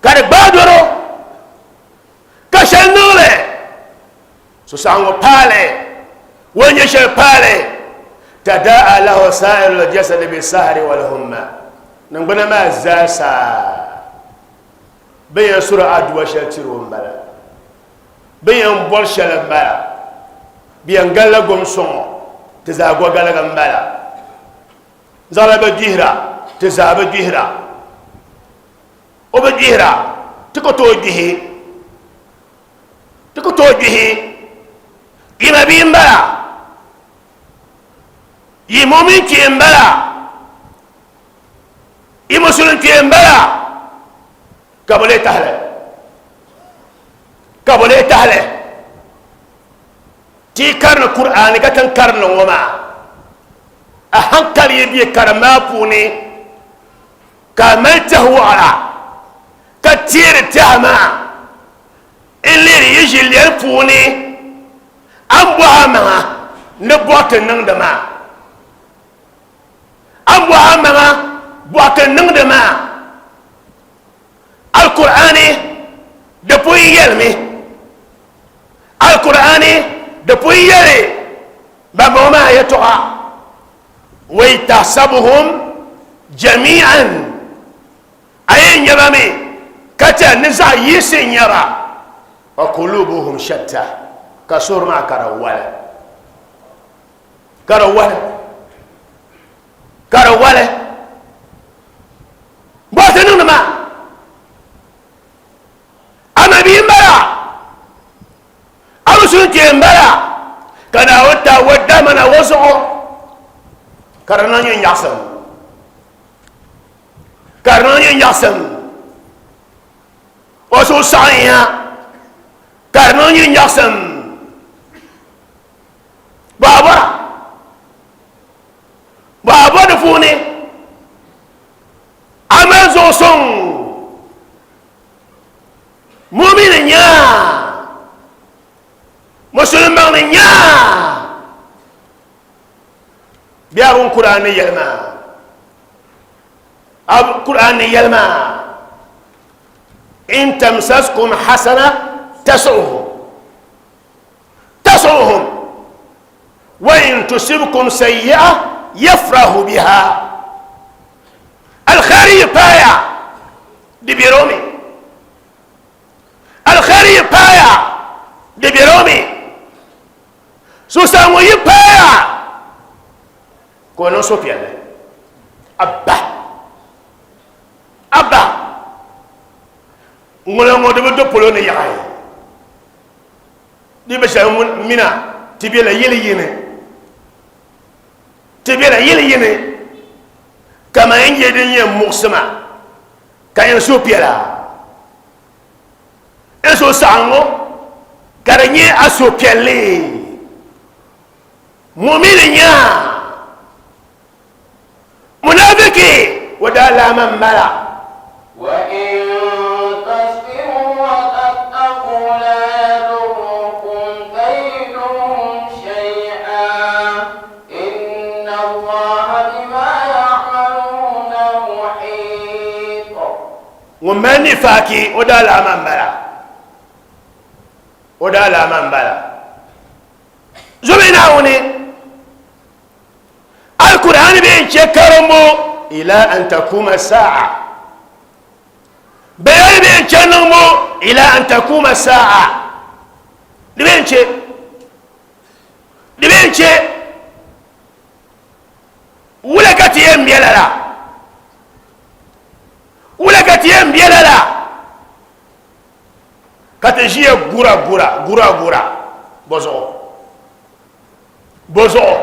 ka di gbaai dɔro, ka shɛli niŋ li, susaɣiŋgu paali, o ni nyɛ shɛli paali, tadaa lahu sa'iru l-jasadi bi-sahari wal-humma, niŋgbuna maa zaa sa bɛ yɛn suri aduwa shɛli tiri o m-bala, bɛ yɛn bɔri shɛli m-bala, bɛ yɛn galila gom sɔŋɔ ti zaa gɔgaligi m-bala, zaɣila bi gbihira ti zaa bi gbihira, o bi gbihira ti ku tooi gbihi, ti ku tooi gbihi, yi ma bia m-bala, yi mumin kpee m-bala, yi musulin kpee m-bala. Ka bɛ leei tahili, ka bɛ leei tahili ti yi karini Kur'aani ka ti ni karini ŋɔ maa, a hankali yi be karim maa puuni ka a mali tɛhi waɣila ka teeri tɛha maa n-lihiri yi ʒilɛli puuni, a ni bɔhi a maŋa ni bɔri ti niŋdi maa. A ni bɔhi a maŋa bɔri ti niŋdi maa. Alkur'aani di pun yɛlimi, Alkur'aani di pun yɛli bambɔŋɔ maa yɛtɔɣa, Wai tahsabuhum jami'an, a yɛn nya ba mi ka chɛ ni zaɣ yiɣisi n-nya ba, wa kulubuhum shatta, ka suhuri maa ka di wali, ka di wali, ka di wali. Bɔhisi niŋdi maa, a ma bia m-bala, a bi suhu kpee m-bala, ka Naawuni ti a o dama na o zuɣu, ka di niŋ nyin nyaɣisim, ka di niŋ nyin nyaɣisim, o suhu saɣinya, ka di niŋ nyin nyaɣisim. Bɔhabɔra, bɔhabɔ di puuni. A mali zuɣu suŋ mumini nyaa musulin baŋ ni nyaa bɛ a bun Kur'an ni yɛli maa a Kur'an ni yɛli maa in tamsaskum hasana tasu'uhum tasu'uhum wa in tusibkum sayyi'a yafrahu biha alkhairi yi paaya di bɛro mi alkhairi yi paaya di bɛro mi susaŋɔ yi paaya ka o niŋ suhupiɛlli abba abba ŋuna ŋɔ di bi do polo ni yaɣi Di bi shɛli ŋun mina ti bela yili yini, ti bela yili yini kaman n je din yɛn muɣisi ma ka n suhu piɛla. N suhu saɣiŋgu ka di nyɛ a suhupiɛlli. Mumini nyaa Munafiki o daalaama m-bala. وَإِن تَصْبِرُوا وَتَتَّقُوا لَا يَضُرُّكُمْ كَيْدُهُمْ شَيْئًا إِنَّ اللَّهَ بِمَا يَعْمَلُونَ مُحِيطٌ. Ŋun mali nifaaki o daalaama m-bala. O daalaama m-bala. Zomi Naawuni. Alkur'aani bee n-chɛ karimbu ila an takuma sa'a bayani bee n-chɛ niŋbu ila an takuma sa'a di bee n-chɛ di bee n-chɛ wula ka ti yɛn be lala wula ka ti yɛn be lala ka ti ʒiya gura gura gura gura bɔzuɣu Bɔzuɣu?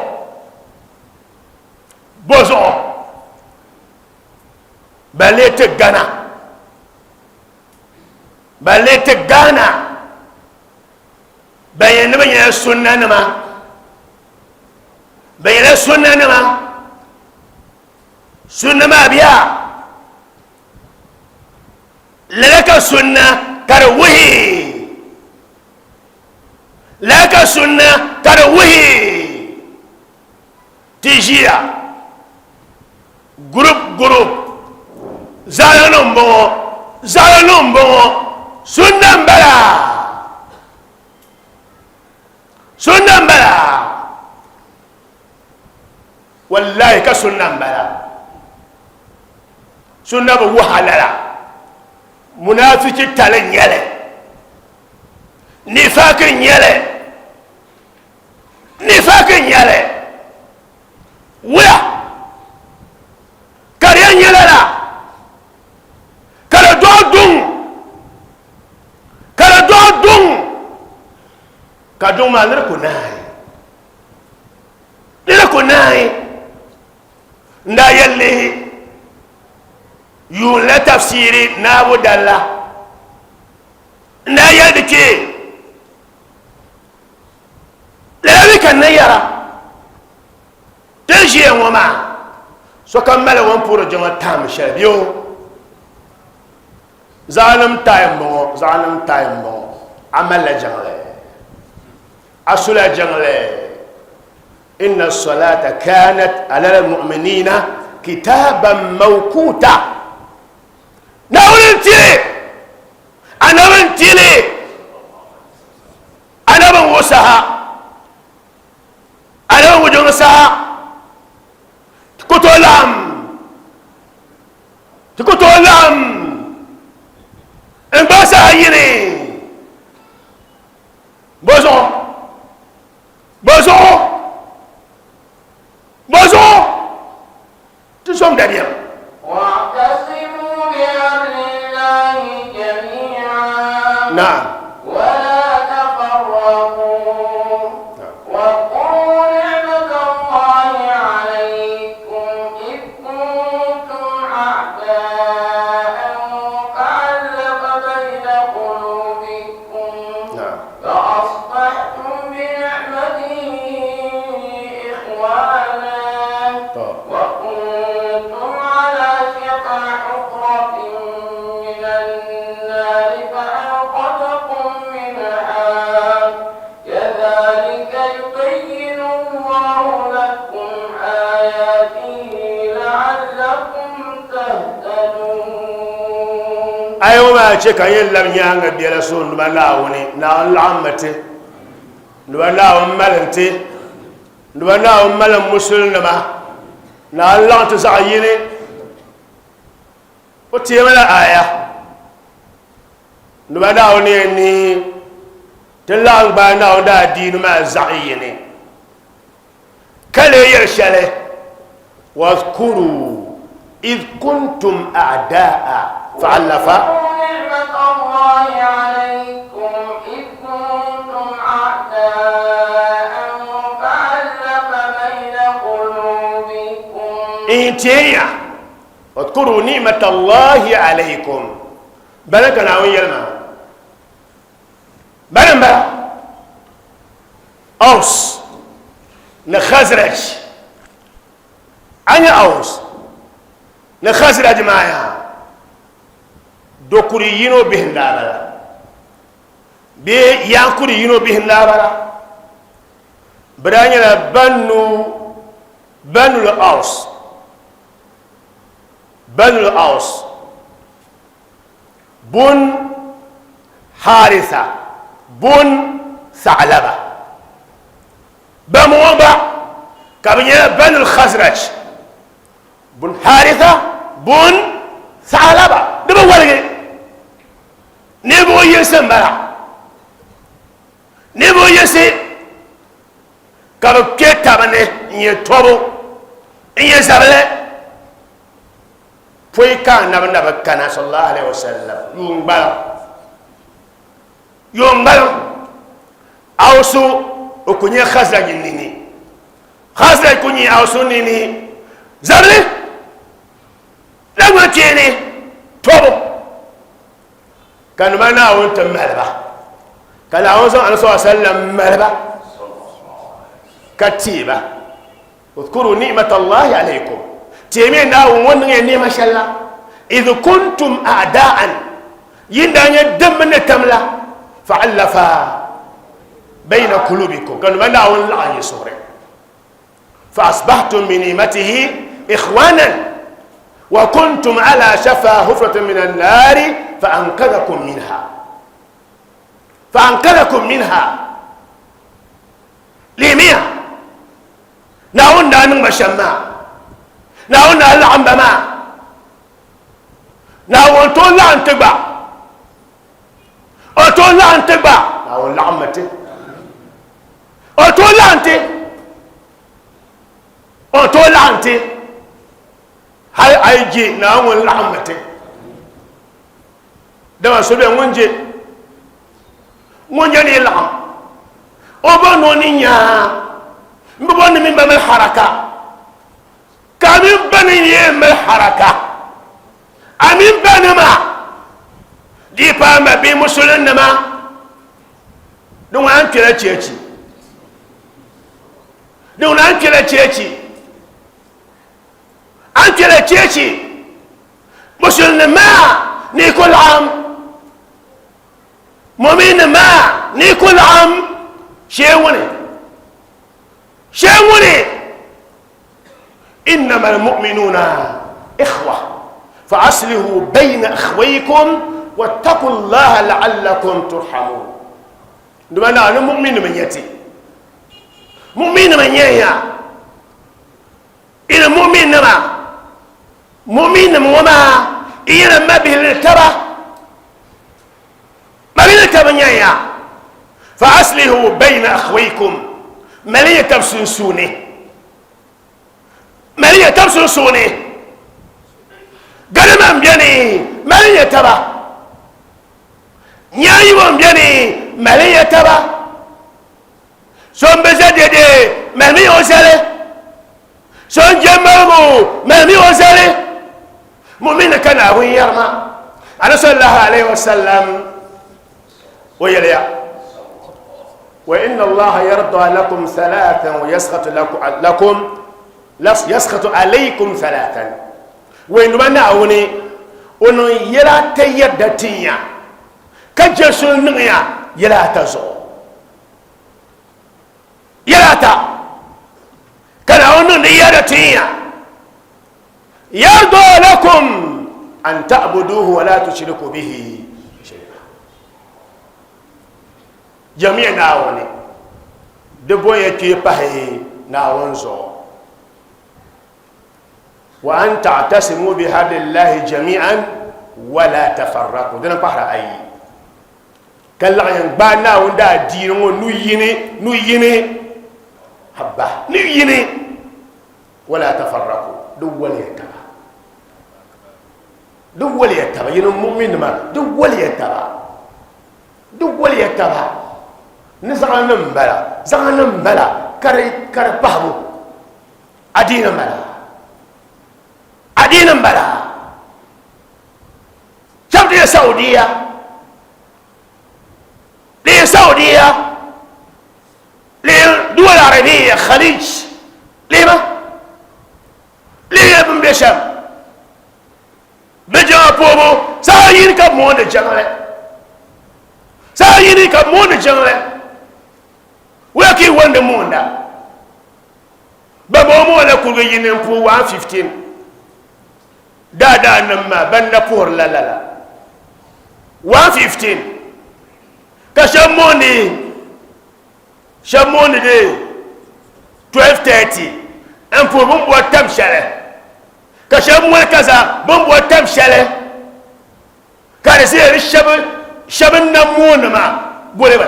Bɔzuɣu? Ba lee ti Ghana. Ba lee ti Ghana. Ba yɛn ni bɛ nyɛla sunnanima. Bɛ nyɛla sunnanima. Sunna maa biya. Lala ka sunna ka di wuhi. Lala ka sunna ka di wuhi. Ti ʒiya group group zaɣila ni m-bɔŋɔ zaɣila ni m-bɔŋɔ sunna m-bala sunna m-bala wallahi ka sunna m-bala sunna bi wuhi a lala munafiki tali n-nyɛli nifaki n-nyɛli nifaki n-nyɛli wula ka di yɛn nyɛ lala ka di dɔɣi duŋ ka di dɔɣi duŋ ka duŋ maa ni di ku naai ni di ku naai n daa yɛn lihi yuun la tafsiri naabu dalla n daa yɛli di kpee Lala mi ka n na yɛra, Ti ni ʒiya ŋɔ maa, sokam mali o ni puhiri jiŋli tahim shɛli bɛ o. Zaɣinim taai m-bɔŋɔ, zaɣinim taai m-bɔŋɔ, a malila jiŋli, a sula jiŋli. Inna salata kanat alal mu'minina kitaban mawkuta. Naawuni n-ti li, Anabi n-ti li. Anabi n-wuhi saha, anabi n-wuhi jiŋli saha, ti ku tooi laɣim, ti ku tooi laɣim n-gbaai saha yini. Bɔzuɣu, bɔzuɣu, bɔzuɣu ti zom dabiɛm. Wa'tasimu bihablillahi jami'a. Naam. Wala tafarraqu. Wadhkuru ni'matallahi alaykum idh kuntum a'da'an fa'allafa bayna qulubikum. Naam. Fa'asbahtum bini'matihi ikhwana. To. Wa kuntum ala shafa hufratin minan nari fa'anqadhakum minha kadhalika yubayyinu Allahu lakum ayatihi la'allakum tahtadun. Aya ŋɔ maa chɛ ka n yɛn labi nyaaŋa biɛla so n Duuma Naawuni, Naawuni laɣimmi ti, n Duuma Naawuni malim ti. Ni ba Naawuni mali musulinima, Naawuni laɣim ti zaɣ yini. O teemi la aaya, ni ba Naawuni yɛn ni ti laɣim gbaai Naawuni daadiini maa zaɣ yini, ka lee yɛli shɛli, Wadhkuruu idh kuntum a'daa'a fa'allafa. Ni'matallahi alaykum idh kuntum a'daa'an fa'allafa bayna qulubikum. N teeya, wadhkuruu ni'matallahi alaykum, bala ka Naawuni yɛli maa, bala m-bala, Aws ni Khazraj. A nya Aws ni Khazraj maa yaa dokuri yino bihi n-daa bala bee yaankuri yino bihi n-daa bala. Bɛ daa nyɛla Banu, Banul Aws, Banul Aws bun Haritha bun Tha'laba. Bambɔŋɔ gba ka bɛ nyɛ Banu Khazraj bun Haritha bun Tha'laba. Di bi woligi ninvuɣ yinsi m-bala. Ninvuɣ yinsi ka bɛ kpe taba ni n-nyɛ tɔbu n-nyɛ zabili pɔi ka Anabi na bi kana sallallahu alaihi wasallam yuun gbaliŋ. Yuun gbaliŋ Awusu o ku nyɛ Khazraj nini, Khazraj ku nyɛ Awusu nini zabili nagbani kpeeni tɔbu ka nima Naawuni ti mali ba ka Naawuni zaŋ Anabi sallallahu alaihi wasallam mali ba ka teei ba Udhkuru ni'matallahi alaykum teemiya Naawuni ŋɔ niŋ ya ni'ima shɛli la idh kuntum a'da'an. Yin daa nyɛ dimbi ni tam la, fa'allafa bayna kulubikum, ka nima Naawuni laɣim yi suhuri. Fa asbahtum bi ni'matihi ikhwanan wa kuntum ala shafa hufratin min an-nari fa anqadhakum minha. Fa anqadhakum minha. Lihimiya Naawuni daa niŋ ba shɛm maa. Naawuni daa laɣim ba maa. Naawuni tooi laɣim ti gba. O tooi laɣim ti gba. Naawuni laɣimmi ti. O tooi laɣim ti. O tooi laɣim ti. Hali a yi je Naawuni laɣimmi ti. Dama so bɛ ŋun je ŋun je ni laɣim o bo ni o ni nyaa n bi bo ni min ba mali haraka ka a mini ba ni yɛn mali haraka a mini ba nima di paai ma bihi musulin nima di ŋuna n kpɛla cheechi di ŋuna n kpɛla cheechi an kpɛla cheechi musulin maa ni ku laɣim mumin maa ni ku laɣim shee ŋuni shee ŋuni إنما المؤمنون إخوة فأصلحوا بين أخويكم واتقوا الله لعلكم ترحمون دما أنا مؤمن من يتي مؤمن من يا إلى مؤمن ما مؤمن وما إلى ما به الترى ما به الترى يا فأصلحوا بين أخويكم ملية تبسنسوني mali ya tab sunsuuni galima n biɛni mali ya taba nyaayibo n biɛni mali ya taba so n bi ʒɛ dɛdɛ malimi o zali so n jɛ maligu malimi o zali mumini ka Naawuni yɛri ma anabi sallallahu alaihi wasallam o yɛliya وإن الله يرضى لكم ثلاثا ويسخط لكم يسخط عليكم ثلاثا وإنما نعوني ونو يلا تيدا تيا كجسل نغيا يلا تزو يلا تا كان ونو يلا تيا يرضى لكم أن تعبدوه ولا تشركوا به شيئا Jɛmmiya Naawuni, di bonya kpee pahi Naawuni zuɣu. Wa an ta'tasimu bi hablillahi jami'an wa la tafarraqu, dina pahiri ayi. Ka laɣim n gbaai Naawuni daadiini ŋɔ nu yini, nu yini, haba, nu yini, wa la tafarraqu, di waliya taba. Di waliya taba, yinim mu'minnima, di waliya taba. Di woliya taba ni zaŋa ni m-bala, zaŋa ni m-bala ka di ka di pahibu adiini m-bala, adiini m-bala. Shɛba ti yɛ Saudiya, di yɛ Saudiya, di yɛ Duwal Arabiya, Khalij, lihima, lihi yɛ bɛ ni be shɛm. Bɛ jiŋa poobu saha yini ka mooni jiŋli. Saha yini ka mooni jiŋli. Wula ka yi wandi moonda? Bɛ moo moonda kurigi yini m-puhi 115. Daadaa nim maa ban na puhiri la lala. 115 ka shɛba moondi shɛba moondi di 12:30 m-puhi bɛ ni bɔri tam shɛli. Ka shɛba moli ka zaa bɛ ni boli tam shɛli ka di ʒiya di shɛba shɛba n na mooni maa boli ba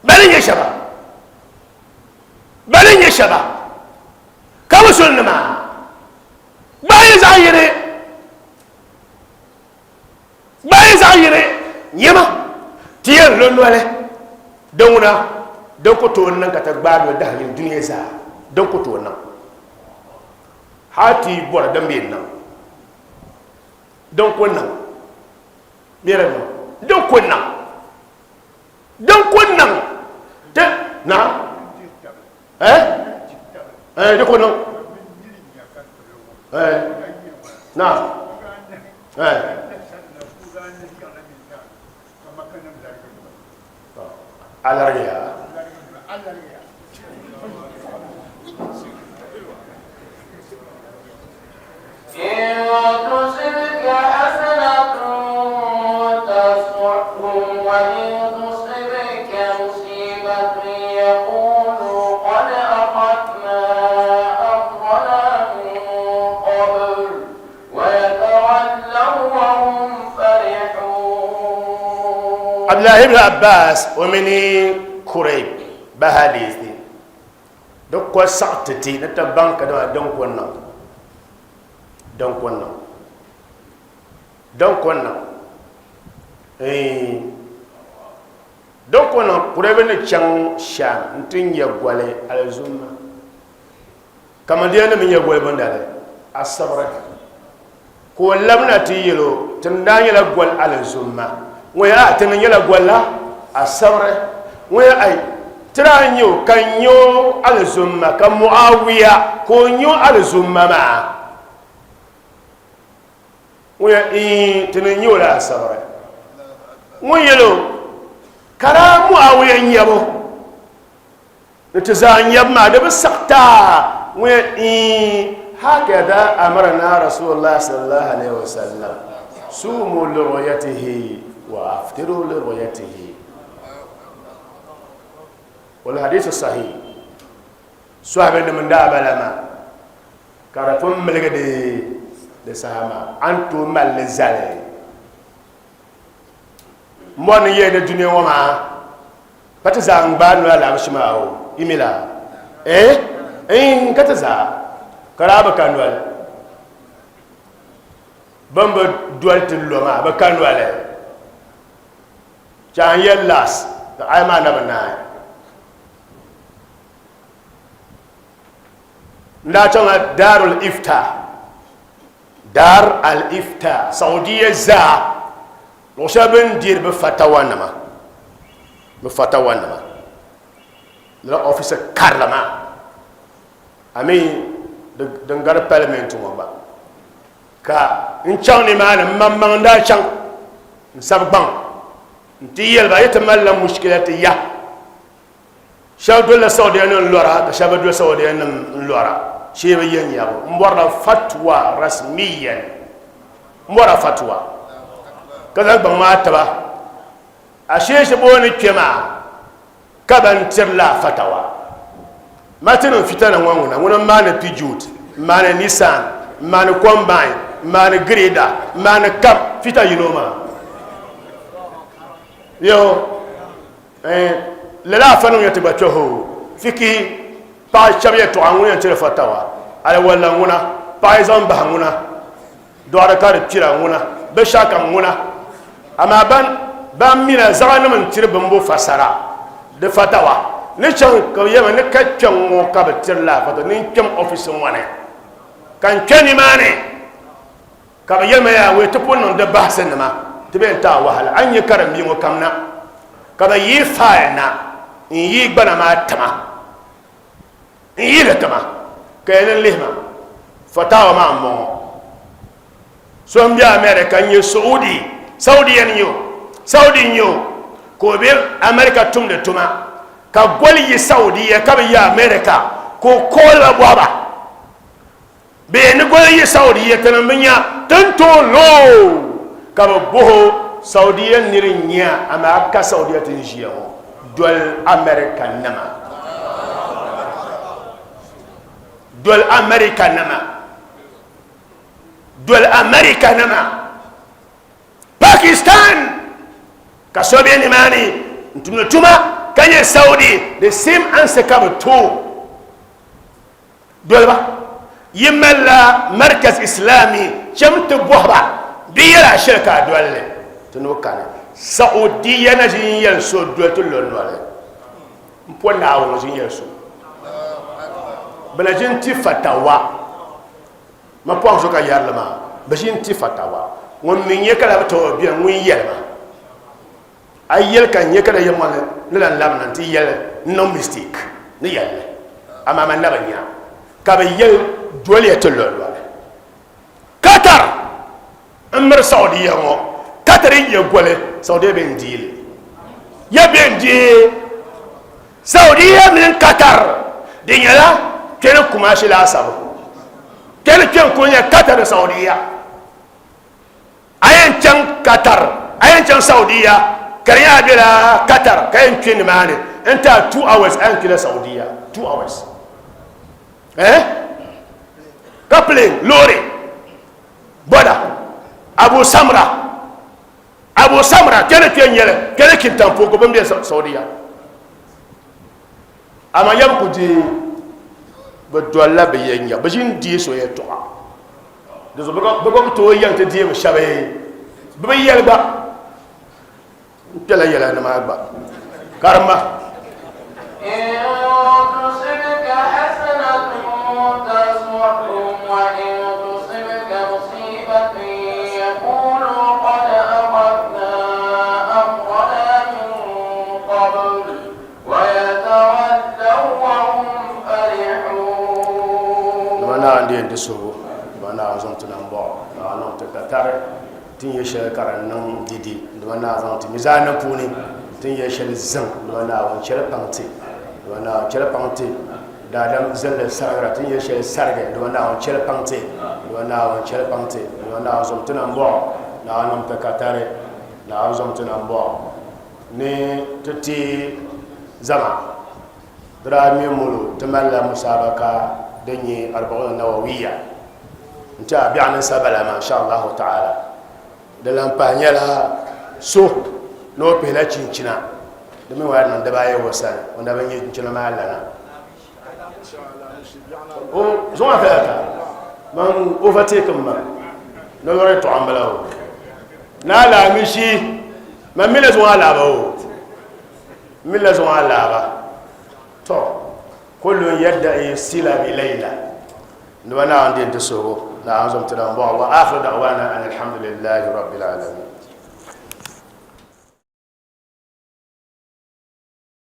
bali n-nyɛ shɛba bali n-nyɛ shɛba ka bi suli ni maa gbaai zaɣ yini gbaai zaɣ yini nyɛma ti yɛn lo noli din ŋuna din ku tooi niŋ ka ti gbaai noli dahi yini dunia zaa din ku tooi niŋ hali ti yi bɔri din bɛ niŋ din ku niŋ mɛri niŋ din ku niŋ din ku niŋ ti na eh eh di ku niŋ eh na eh A larigiya. Abdullahi ibn Abbas o mini Kurayb ba hadithi di ko saɣi ti ti ni ti baŋ ka dama din ko niŋ din ko niŋ din ko niŋ din ko niŋ Kurayb ni chaŋ Sham n-ti nya goli Alizumma Kamani di yɛn ni mi nyɛ goli bindali Asabiri, ka o labina ti yɛl o, Ti ni daa nyɛla goli Alizumma. Ŋɔ ya, a ti ni nyɛla goli la Asabiri. Ŋɔ ya, ai, ti daa nya o ka nya o Alizumma, ka Muawiya ka o nya o Alizumma maa. Ŋɔ ya, ii, ti ni nya o la Asabiri. Ŋɔ yɛl o, Ka daa Muawiya nyabu. Ni ti zaa nyabu maa di bi saɣi taa ŋun yɛn iin hakada amarana Rasulullah sallallahu alaihi wasallam sumu li ru'yatihi wa aftiru li ru'yatihi wal hadithu sahih sahabi nim n daa bala maa ka di pun miligi di di saha maa a ni tooi mali li zali m bɔri ni yɛli ni dunia ŋɔ maa Pa ti zaa n-gbaai noli alahichi maa o, yi mi la? Eh? Iin, ka ti zaa. Ka daa bi ka noli. Bɛ ni bi doli ti lo maa, bɛ ka noli. Chɛ a ni yɛli las, ka ayi maa na bi naai. N daa chaŋla Darul Ifta, Dar al-Ifta, Saudiya zaa. Luɣ shɛli bɛ ni deeri bɛ fatawanima, bɛ fatawanima lala ɔfisi karili maa, a mi din gari palimɛnti ŋɔ gba, ka n chaŋ nimaani m maŋmaŋ n-daa chaŋ n-sabi gbaŋ nti yɛli ba yi ti malila mushikila ti ya. Shɛba dolila Saudiya nim lɔra ka shɛba bi doli Saudiya nim lɔra shee bi yɛn nyabu. M bɔrila fatwa rasmiyan. M bɔrila fatwa ka zaŋ gbaŋ maa tiba. Ashee shɛ booni kpɛ maa ka ban tiri la fatawa. Mati nim fita na ŋɔ ŋuna ŋuna m maani Peugeot, m maani Nissan, m maani combine, m maani grader, m maani kam fita yino maa. Yo. Lala afa nim yɛn ti gba kpɛhi o fikihi paɣa shɛba yɛltɔɣa ŋuni yɛn tiri fatawa aliwalla ŋuna paɣa yi zaŋ bahi ŋuna dɔɣiri ka di kpira ŋuna binshɛɣu kam ŋuna amaa ban ban mina zaɣa nim n tiri bini bo fasara di fatawa ni chaŋ ka bi yɛma ni ka kpɛŋ ŋɔ ka bi tiri laa fatawa ni n kpɛm ɔfisi ŋɔ ni ka n kpɛ nimaani Ka bɛ yɛli ma, Yaa wee ti pun niŋ di bahisi nima, ti bee n-ti a wahala, a ni nya karimbihi ŋɔ kam na, ka bɛ yihi faali na n-yihi gbana maa tima, n-yihi li tima, ka yɛli ni lihi ma, Fatawa maa m-bɔŋɔ, So m-be America n-nyɛ Saudi, Saudian n-nyɛ o, Saudi n-nyɛ o, ka o be America tumdi tuma, ka goli yi Saudiya ka bi yi America, ka o call ba bɔhi ba. Bee ni goli yi Saudiya ti niŋ bi nya ti ni tooi looi ka bi boho Saudiya niri n-nya amaa ka Saudiya ti ni ʒiya ŋɔ doli America nima doli America nima doli America nima Pakistan ka so be nimaani n tumdi tuma ka nyɛ Saudi the same answer ka bi tooi Doliba, yi malila Markaz Islami cham ti bɔhi ba bɛ yɛla a shɛli ka a doli li, ti ni o kani. Saudiya na ʒi n-yɛli so doli ti lo noli m-po Naawuni ŋɔ ʒi n-yɛli so. Bɛ na ʒi n-ti fatawa. Ma pɔhim so ka yɛri li maa, bɛ ʒi n-ti fatawa. Ŋun mi nyɛ ka lahi bi tooi beni ŋun yɛli ma. A yi yɛli ka n nyɛ ka di yɛlimaŋli ni lan labina nti yɛli n niŋ mistake ni yɛli li, amaa man na bi nya ka bɛ yɛli doliya ti lɔlɔli. Qatar m-miri Saudiya ŋɔ, Qatar yi nya goli, Saudiya bɛ n-deei li. Ya bɛ n-deei Saudiya mini Qatar di nyɛla kpɛni Kumasi laasabu. Kpɛni kpɛni kuli nyɛ Qatar ni Saudiya. A yɛn chaŋ Qatar, a yɛn chaŋ Saudiya ka di nyɛ a bela Qatar ka yɛn kpe nimaani n ti a 2 hours a yɛn kpela Saudiya 2 hours. Eh? Ka plane, loori, boda, Abu Samra. Abu Samra kpɛli kpɛ n-nyɛli kpɛli Kintampo ka bɛ be Saudiya. Amaa yɛm ku deei bɛ dolila bɛ yɛn nya bɛ ʒini deei so yɛltɔɣa. Di zuɣu bɛ gba ku tooi yɛli ti deemi shɛba bɛ bi yɛli gba n kpɛla yɛla ni maa gba. Karimma. Dama Naawuni di yɛn ti suhigu, dama Naawuni zaŋ ti na m-bɔɣi, Naawuni niŋ ti katari ti ni yɛ shɛli ka di niŋ didi, dama Naawuni zaŋ ti mizaannim puuni ti ni yɛ shɛli ziŋ, dama Naawuni chɛli paŋ ti, dama Naawuni chɛli paŋ ti daadam zilli sarigira ti ni yɛ shɛli sarigi, dama Naawuni chɛli paŋ ti, dama Naawuni chɛli paŋ ti, dama Naawuni zaŋ ti na m-bɔɣi, Naawuni niŋ ti katari, Naawuni zaŋ ti na m-bɔɣi ni ti ti zama. Di daa ŋme molo ti malila musaabaka din nyɛ Arba'una Nawawiya n-ti a biɛɣu ni sa bala maa insha Allahu ta'ala. Di lan pahi nyɛla so ni o pihila chinchina di mi ŋɔ niŋ dibaayi o sani o na bi nyɛ chinchina maa lana. O zuŋ a kaya ka man overtake m ma ni lɔri yɛtɔɣa m-bala o. Ni Alaamisi man mi la zuŋ alaaba o. M mi la zuŋ alaaba. Tɔ! Kullun yadda'i sila bi Layla. Nima Naawuni di n-ti suhigu, Naawuni zom ti na m-bɔɣi wa akhiru da'wana an alhamdulillahi rabbil alamin.